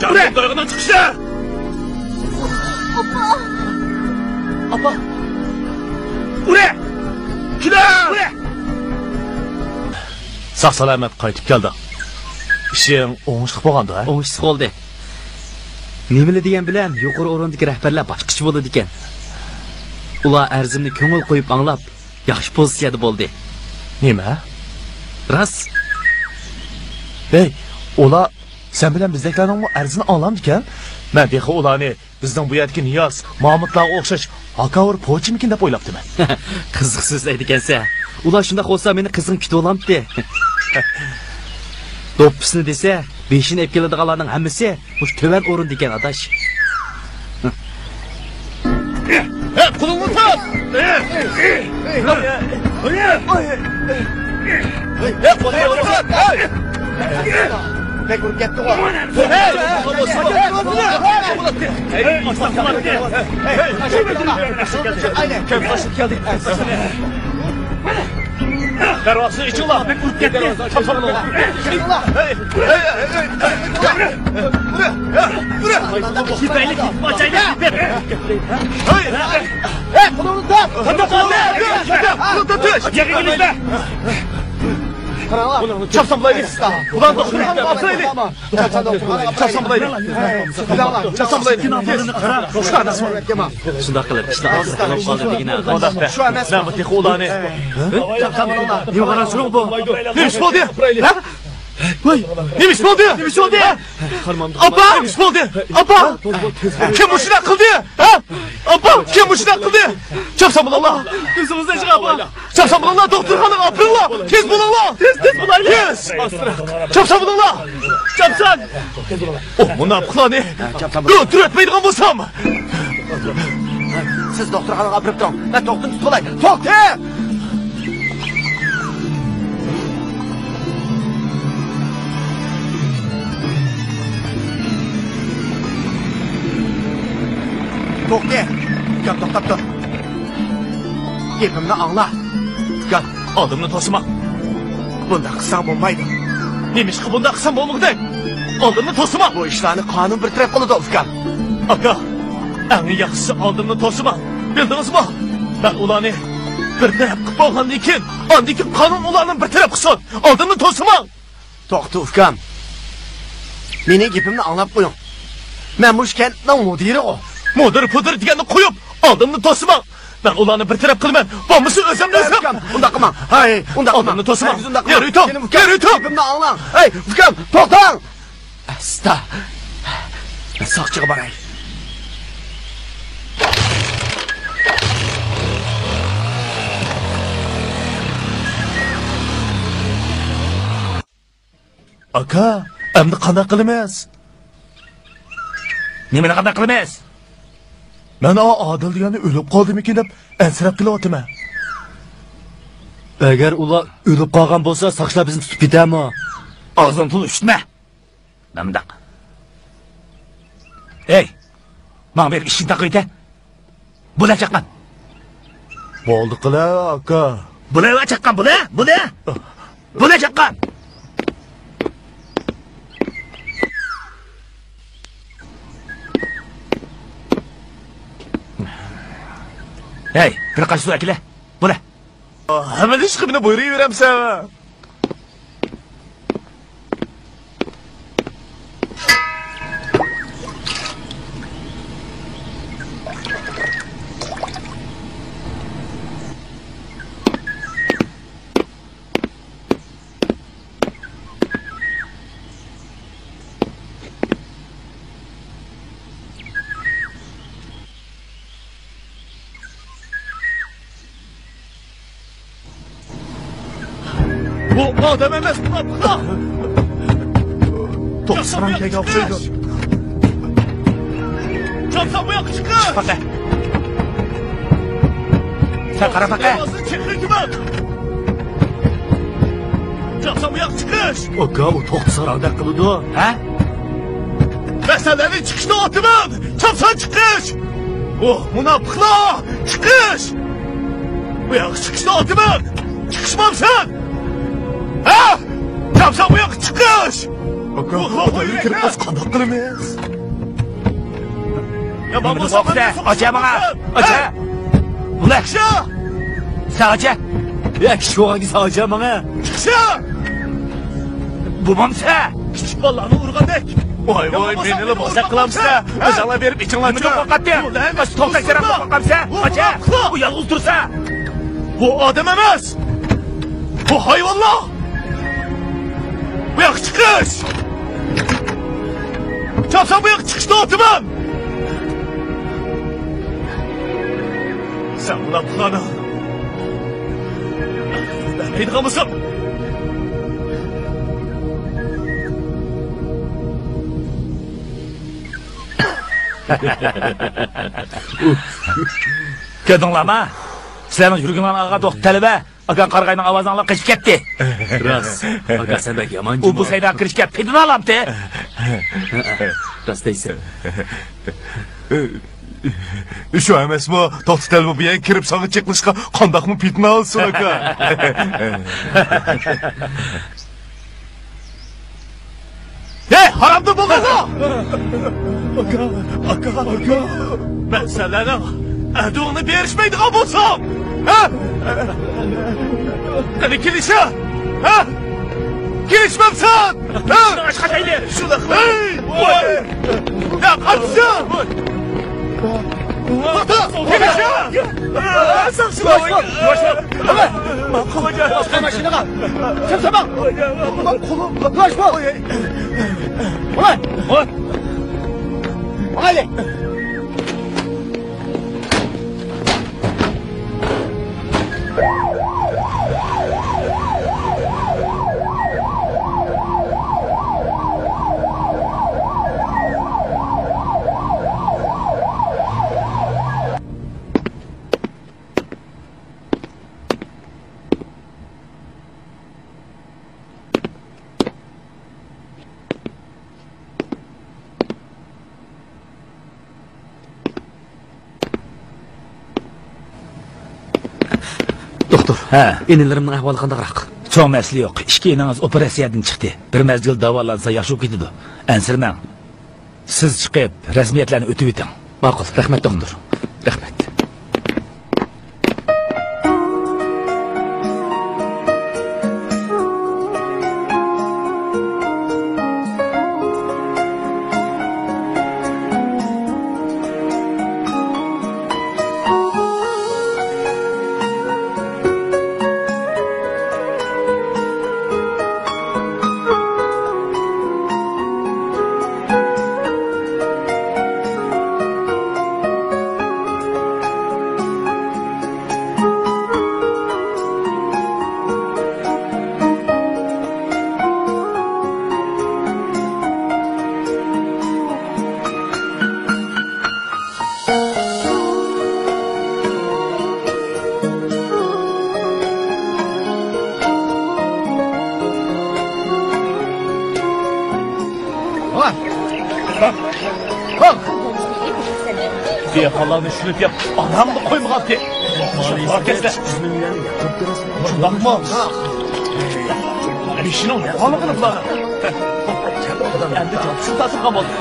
جاندىن تويغىنىڭ چىقىشى! ئاپا! ئاپا! ئۇرە! كېلە! ئۇرە! ساق-سالامەت قايتىپ كەلدىڭ. ئىشىڭ ئوڭۇشلۇق بولغاندۇ، ھە؟ ئوڭۇشلۇق بولدى. نېمىلا دېگەن بىلەن يۇقىرى ئورۇندىكى رەھبەرلەر باشقىچە بولىدىكەن. ئۇلار ئەرزىمنى كۆڭۈل قويۇپ ئاڭلاپ، ياخشى پوزىتسىيەدە بولدى. نېمە؟ راست. ھەي، ئۇلار سەن بىلەن بىزدەكلەرنىڭمۇ ئەرزىنى ئاڭلامدىكەن؟ مەن تېخى ئۇلارنى بىزنىڭ بۇ يەردىكى نىياز، مامۇتلارغا ئوخشاش ھاكاۋۇر پوچىمىكىن دەپ ئويلاپتىمەن. قىزىق سۆزلەيدىكەنسەن. ئۇلار شۇنداق بولسا مېنى قىزغىن كۈتۈۋالامتى. دوپپىسىنى دېسە، بېشىنى ئېلىپ كېلىدىغانلارنىڭ ھەممىسى مۇشۇ تۆۋەن ئورۇندىكەن، ئاداش. ھەي، قولۇڭنى تۇت! ھەي، قولۇڭنى تۇت! ھەي! بەك ئۇرۇپ كەتتىغۇ. ھەي! دەرۋازىنى ئېچىڭلار، بەك ئۇرۇپ كەتتى. كېپەيلىك، ئاچايلى، كېپەيلىك. ھەي! ھەي، قولۇڭنى تۇت! تۇت، تۇت، تۇت! يەرگە ئېلىشمە! قاراڭلار. چاپسان بۇلايلى. ئۇلارنى دوختۇرخانىغا ئاپىرايلى. چاپسان بۇلايلى. چاپسان بۇلايلى. شۇنداق قىلىپ ئىشلار ئاستا توختاپ قالدى دېگىنە. شۇ ئەمەس. مەن بۇ تېخى ئۇلارنى. نېمە قارا شۇنىڭ بۇ؟ نېمە ئىش بولدى؟ ھە؟ ۋاي، نېمە ئىش بولدى؟ نېمە ئىش بولدى؟ ئاپا! نېمە ئىش بولدى؟ ئاپا! كىم مۇشۇنداق قىلدى؟ ھە؟ ئاپا! كىم مۇشۇنداق قىلدى؟ چاپسان بولۇڭلار! كۆزىڭىزنى ئېچىڭ، ئاپا! چاپسان بولۇڭلار، دوختۇرخانىغا ئاپىرىڭلار! تېز بولۇڭلار! تېز، تېز بولايلى! تېز! چاپسان بولۇڭلار! چاپسان! ئۇ مۇناپىقلارنى ئۆلتۈرۈۋەتمەيدىغان بولسام! سىز دوختۇرخانىغا ئاپىرىپ تۇرۇڭ. مەن توختىنى تۇتۇپ ئالاي. توختى! توختى! ئۇكام، توختاپ تۇر. گېپىمنى ئاڭلا. ئۇكام، ئالدىمنى توسىما. بۇنداق قىلساڭ بولمايدۇ. نېمىشقا بۇنداق قىلسام بولمىغۇدەك؟ ئالدىمنى توسىما! بۇ ئىشلارنى قانۇن بىر تەرەپ قىلىدۇ، ئۇكام. ئاكا، ئەڭ ياخشىسى ئالدىمنى توسىما. بىلدىڭىزمۇ؟ مەن ئۇلارنى بىر تەرەپ قىلىپ بولغاندىن كېيىن، ئاندىن كېيىن قانۇن ئۇلارنى بىر تەرەپ قىلسۇن. ئالدىمنى توسىما! توختا، ئۇكام. مېنىڭ گېپىمنى ئاڭلاپ قويۇڭ. مەن مۇشۇ كەنتنىڭ مۇدىرىغۇ. مۇدىر-پۇدىر دېگەننى قويۇپ، ئالدىمنى توسىما! مەن ئۇلارنى بىر تەرەپ قىلىمەن، بولمىسا ئۆزۈمنى ئۆزۈم. ئۇكام، ئۇنداق قىلماڭ. ھەي، ئۇنداق قىلماڭ. ئالدىمنى توسىما. ھەرگىز ئۇنداق قىلماڭ. يۈرۈۋېتىڭ. مېنىڭ ئۇكام، يۈرۈۋېتىڭ. گېپىمنى ئاڭلاڭ. ھەي، ئۇكام، توختاڭ. ئاستا. مەن ساقچىغا باراي. ئاكا، ئەمدى قانداق قىلىمىز؟ نېمىنى قانداق قىلىمىز؟ مەن ئا ئادىل دېگەننى ئۆلۈپ قالدىمىكىن دەپ ئەنسىرەپ قېلىۋاتىمەن. ئەگەر ئۇلار ئۆلۈپ قالغان بولسا، ساقچىلار بىزنى تۇتۇپ كېتەرمۇ؟ ئاغزىڭنى تولا ئۈشتمە. مەن مۇنداق. ئەي، ماڭا بېرىپ ئىشىكنى تاقىۋېتە. بۇلە چاققان. بولدى قىلە، ئاكا. بۇلە چاققان، بۇلە، بۇلە. بۇلە چاققان. ھەي، بىر قاچا سۇ ئەكىلە. بۇلە. ھەممە ئىشقا مېنى بۇيرۇۋېرەمسەن. بۇ ئادەم ئەمەس، مۇناپىقلار! توختىسىراڭ كەيگە ئوخشايدۇ. چاپسان بۇ ياققا چىقىش! پەقە. سەن قارا پەقە. چاپسان بۇ ياققا چىقىش! ئاكا، ئۇ توختىسىراڭدەك قىلىدۇ. ھە؟ مەسىلەنى چىقىشتا ئاتىمەن! چاپسان چىقىش! ئوھ، مۇناپىقلار! چىقىش! بۇ ياققا چىقىشنى ئاتىمەن! چىقىشمامسەن؟ ھە؟ چاپسان بۇ ياققا چىقىش! ئاكا، ئۇ ئادەمنى كىرىپ قالسا قانداق قىلىمىز؟ يامان بولسا ماڭا ئاچە، ماڭا ئاچە! بۇلە! سەن ئاچە! يا كىشى بولغانكى سەن ئاچە ماڭا! چىقىشا! بولمامسە! كىچىك بالىلارنى ئۇرغاندەك! ۋاي، ۋاي، مېنىلا بوزەك قىلامسىلەر! ئۆزۈڭلار بېرىپ ئېچىڭلارچۇ! نېمىدىن قورقاتتىڭ؟ توختاڭ، سەن قورقامسەن؟ ئاچە! ئۇ يالغۇز تۇرسا! بۇ ئادەم ئەمەس! بۇ ھايۋانلار! بۇ ياققا چىقىش! چاپسان بۇ ياققا چىقىشنى ئاتىمەن! سەن مۇناپىقلارنىڭ بەرمەيدىغان بولسام! كۆردۈڭلارمۇ؟ سىلەرنىڭ يۈرگىنىڭلارنى ئالغان دوختۇر تەلۋە ئاكاڭ قارىغاينىڭ ئاۋازىنى ئاڭلاپ قېچىپ كەتتى. راست. ئاكا، سەن بەك يامان. ئۇ بۇ سەيداغا كىرىشكە پىدىنى ئالامتى. راست دەيسەن. شۇ ئەمەسمۇ، توختى تەلۋە بۇ يەرگە كىرىپ ساڭا چېقىلىشقا قانداقمۇ پىدىنى ئالسۇن، ئاكا؟ ھەي، ھارامدىن بولغانلار! ئاكا، ئاكا، ئاكا. مەن سەنلەرنىڭ ئەدىڭنى بېرىشمەيدىغان بولسام، ھە؟ قېنى كېلىشە، ھە؟ كېلىشمەمسەن، ھە؟ شۇنداق قىلىڭ. ھەي! ۋاي! يا قاچسا! توختا! كېلىشە! ياۋاش بول! ياۋاش بول! ماڭ، قولۇم! ياۋاش بول! ماڭايلى! دوختۇر. ھە. ئىنىلىرىمنىڭ ئەھۋالى قانداقراق؟ چوڭ مەسىلە يوق. ئىككى ئىنىڭىز ئوپېراتسىيەدىن چىقتى. بىر مەزگىل داۋالانسا ياخشى بولۇپ كېتىدۇ. ئەنسىرىمەڭ. سىز چىقىپ، رەسمىيەتلەرنى ئۆتۈۋېتىڭ. ماقۇل، رەھمەت، دوختۇر. رەھمەت. دېھقانلارنى شۇلۇپ يەپ، ئارامىدا قويمىغانتى. شۇنداقمۇ؟ بېشىنىڭ يوغانلىقىنى بۇلار. ئەمدى جاپىسىنى تارتىدىغان بولدى.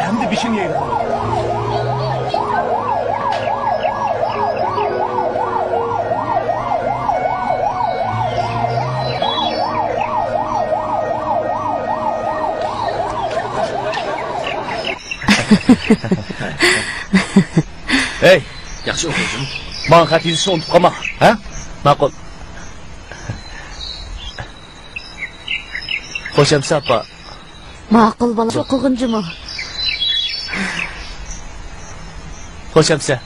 ئەمدى بېشىنى يەيدىغان بولدى. ھەي! ياخشى ئوقۇغىن. ماڭا خەت يېزىشنى ئۇنتۇپ قالما، ھە؟ ماقۇل. خوش ئەمىسە، ئاپا. ماقۇل، بالا، ئوقۇغىن جۇمۇ. خوش ئەمىسە.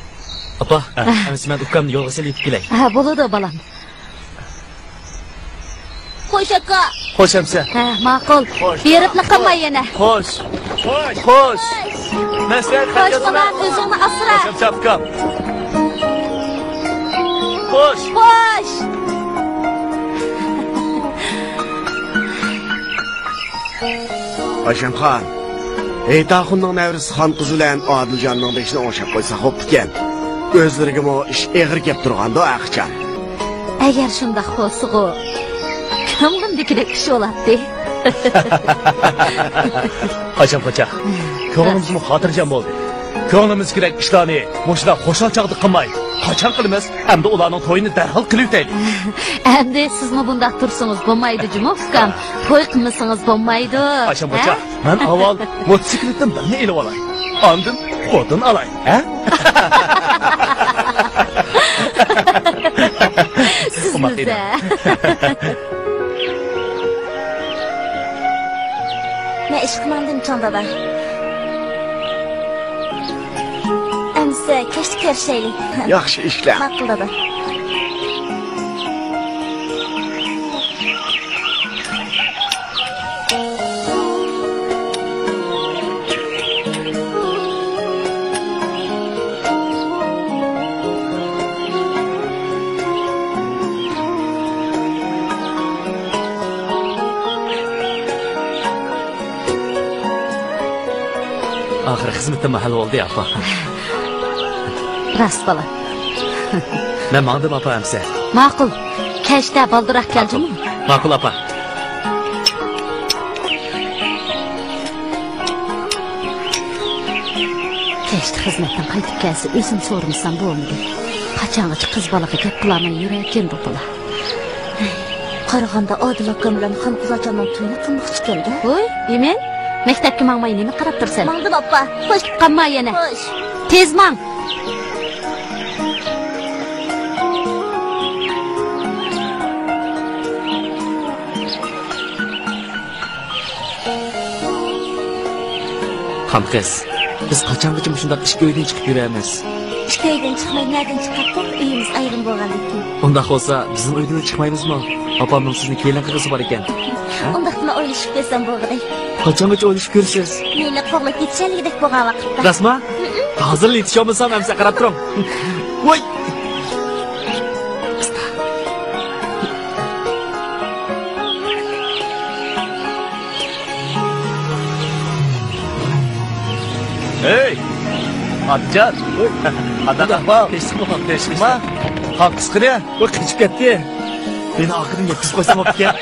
ئاپا، ھە. ئەمىسە مەن ئۇكامنى يولغا سېلىپ كېلەي. ھە، بولىدۇ، بالام. خوش، ئاكا. خوش ئەمىسە. ھە، ماقۇل. خوش. بېرىپلا قالماي يەنە. خوش. خوش. خوش. مەسلىھەت. خوش، بالام، ئۆزۈڭنى ئاسرا. خوش ئەمىسە، ئۇكام. خوش. خوش. ئايشەمخان، ھېيتاخۇننىڭ نەۋرىسى خانقىز بىلەن ئادىلجاننىڭ بېشىنى ئوڭشاپ قويساق بوپتىكەن. ئۆزلىرىگىمۇ ئىش ئېغىر كەپ تۇرغاندۇ ھەرقاچان. ئەگەر شۇنداق بولسىغۇ، كۆڭلۈمدىكىدەك ئىش بولاتتى. ئايشەمخانچە، كۆڭلىمىزمۇ خاتىرجەم بولدى. كۆڭلىمىزدىكىدەك ئىشلارنى مۇشۇنداق خۇشال چاغدا قىلماي، قاچان قىلىمىز؟ ئەمدى ئۇلارنىڭ تويىنى دەرھال قىلىۋېتەيلى. ئەمدى سىزمۇ بۇنداق تۇرسىڭىز بولمايدۇ جۇمۇ، ئۇكام. توي قىلمىسىڭىز بولمايدۇ. ئايشەمخانچە، ھە؟ مەن ئاۋۋال موتوسىكلىتتىن بىرنى ئېلىۋالاي. ئاندىن خوتۇن ئالاي، ھە؟ سىزمۇ. مەن ئىشقا ماڭدىم، چوڭ دادا. ئەمىسە، كەچتە كۆرۈشەيلى. ياخشى ئىشلە. ماقۇل، دادا. ئاخىرى خىزمىتىممۇ ھەل بولدى، ئاپا. راست، بالام. مەن ماڭدىم، ئاپا، ئەمسە. ماقۇل. كەچتە بالدۇراق كەل جۇمۇ. ماقۇل، ئاپا. كەچتە خىزمەتتىن قايتىپ كەلسە، ئۆزۈم سورىمىسام بولمىدى. قاچانغىچە قىز بالىغا گەپ قىلالماي يۈرەر ئىكەن بۇ بالا. قارىغاندا ئادىل ئاكام بىلەن خانقىز ئاچامنىڭ تويىنى قىلماقچى ئىكەن-دە. ۋوي، ئىمىن، مەكتەپكە ماڭماي نېمە قاراپ تۇرسەن؟ ماڭدىم، ئاپا. خوش. قالما يەنە. خوش. تېز ماڭ. خانقىز، بىز قاچانغىچە مۇشۇنداق ئىككى ئۆيدىن چىقىپ يۈرەرمىز؟ ئىككى ئۆيدىن چىقماي نەدىن چىقاتتۇق؟ ئۆيىمىز ئايرىم بولغاندىكىن. ئۇنداق بولسا، بىزنىڭ ئۆيدىنلا چىقمايمىزمۇ؟ ئاپامنىڭ سىزنى كېلىن قىلغۇسى بار ئىكەن. ھە؟ ئۇنداقتىمۇ ئويلىشىپ كۆرسەم بولغۇدەك. قاچانغىچە ئويلىشىپ كۆرىسىز؟ مېنى قوغلاپ كېتىشەلىگۈدەك بولغان ۋاقىتتا. راستما؟ ھازىرلا يېتىشەلمىسەم، ئەمسە قاراپ تۇرۇڭ. ۋوي! ھەي! ئاتىجان! قانداق ئەھۋال؟ تىنچلىقمۇ؟ تىنچلىقما؟ خانقىز قېنى؟ ئۇ قېچىپ كەتتى. مېنى ئارقىدىن يەتكۈزۈپ قويساڭ بوپتىكەن.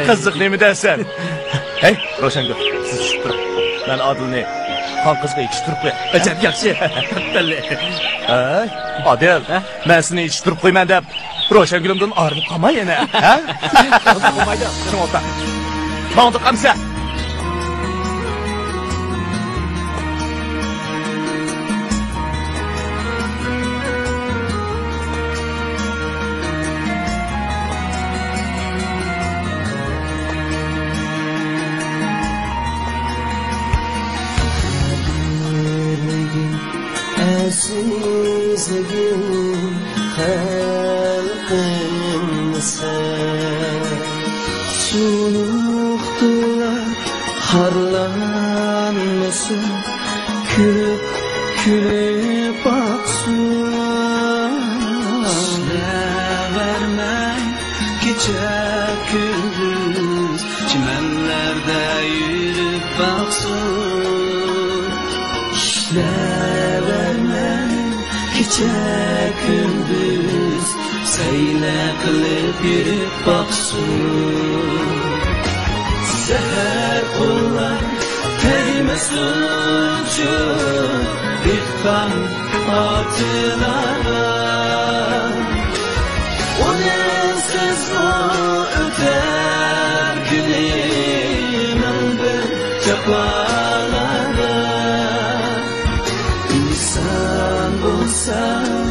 قىزىق نېمە دەرسەن؟ ھەي، روشەنگۈل، سىز چۈشۈپ تۇرۇڭ. مەن ئادىلنى خانقىزغا يېتىشتۈرۈپ قوياي. ئەجەب ياخشى. ھەي، ئادىل، ھە؟ مەن سېنى يېتىشتۈرۈپ قويىمەن دەپ، روشەنگۈلۈمدىن ئايرىلىپ قالماي يەنە، ھە؟ بولمايدۇ. شۇڭا ئولتۇر. ماڭدۇق ئەمسە. ئەزىزلىگىن خەلقىم سەن. سۇلۇق دۇئا خارلانمىسۇن، كۈلۈپ، كۈلۈپ ئاقسۇن. ئىشلەۋەرمەي كېچە كۈندۈز، چىمەنلەردە يۈرۈپ باقسۇن. ئىشلەۋەرمەي كېچە كۈندۈز، سەيلە قىلىپ يۈرۈپ باقسۇن. زەھەر قوللار تەگمىسۇنچۇ دېھقان ئاتىلارغا. ئۇنىڭسىزمۇ ئۆتەر كۈنى مىڭ بىر جاپالاردا. ئىنسان بولساڭ،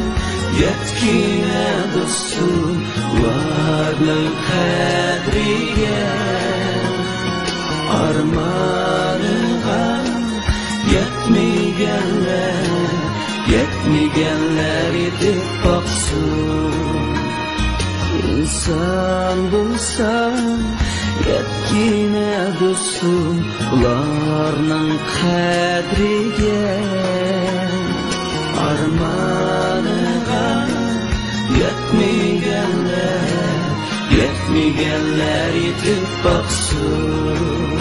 يەتكىنە دوستۇم، ئۇلارنىڭ قەدرىگە. ئارمانىغا يەتمىگەنلەر، يەتمىگەنلەر يېتىپ باقسۇن. ئىنسان بولساڭ، يەتكىنە دوستۇم، ئۇلارنىڭ قەدرىگە. ئارمانىغا يەتمىگەنلەر، يەتمىگەنلەر يېتىپ باقسۇن.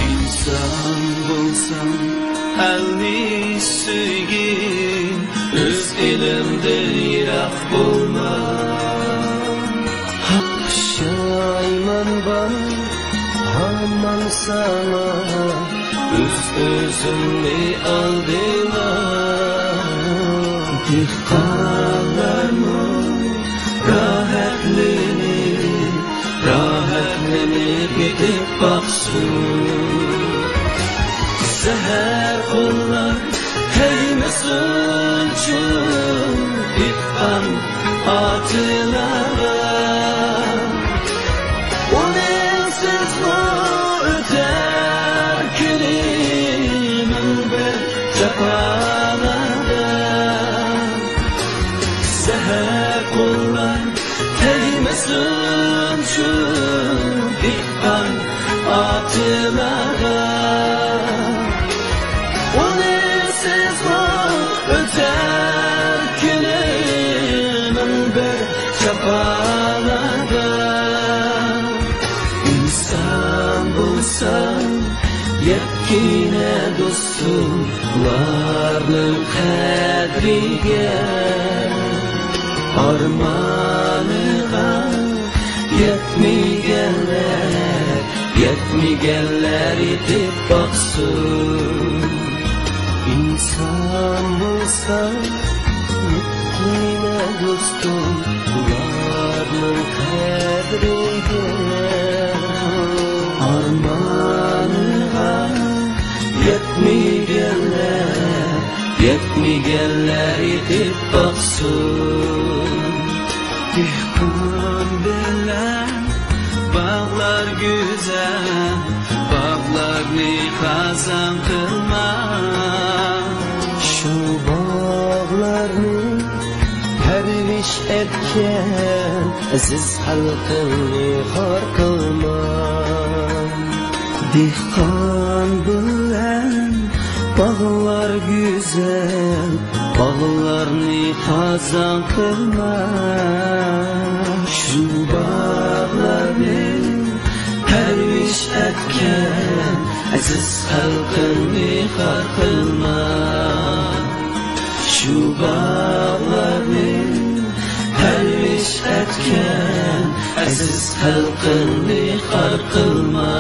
ئىنسان بولساڭ، ئەلنى سۆيگىن، ئۆز ئېلىڭدىن يىراق بولما. پۇشايمان بار ھامان ساڭا، ئۆز-ئۆزۈڭنى ئالدىما. دېھقانلارمۇ راھەتلىنىپ، راھەتلىنىپ يېتىپ باقسۇن. زەھەر قوللار تەگمىسۇنچۇ دېھقان ئاتىلارغا. ئۇنىڭسىزمۇ ئۆتەر يەتكىنە دوستۇملارنىڭ قەدرىگە، ئارمانىغا يەتمىگەنلەر، يەتمىگەنلەر يېتىپ باقسۇن. ئىنسان بولسا، يەتكىنە دوستۇملارنىڭ قەدرىگە، ئارمانىغا يەتمىگەنلەر، يەتمىگەنلەر يېتىپ باقسۇن. دېھقان بىلەن باغلار گۈزەل، باغلارنى قازان قىلما. شۇ باغلارنى پەرۋىش ئەتكەن ئەزىز خەلقىڭنى خار قىلما. دېھقان بىلەن باغلار گۈزەل، باغلارنى قازان قىلما. شۇ باغلارنى پەرۋىش ئەتكەن ئەزىز خەلقىڭنى خار قىلما. شۇ باغلارنى پەرۋىش ئەتكەن ئەزىز خەلقىڭنى خار قىلما.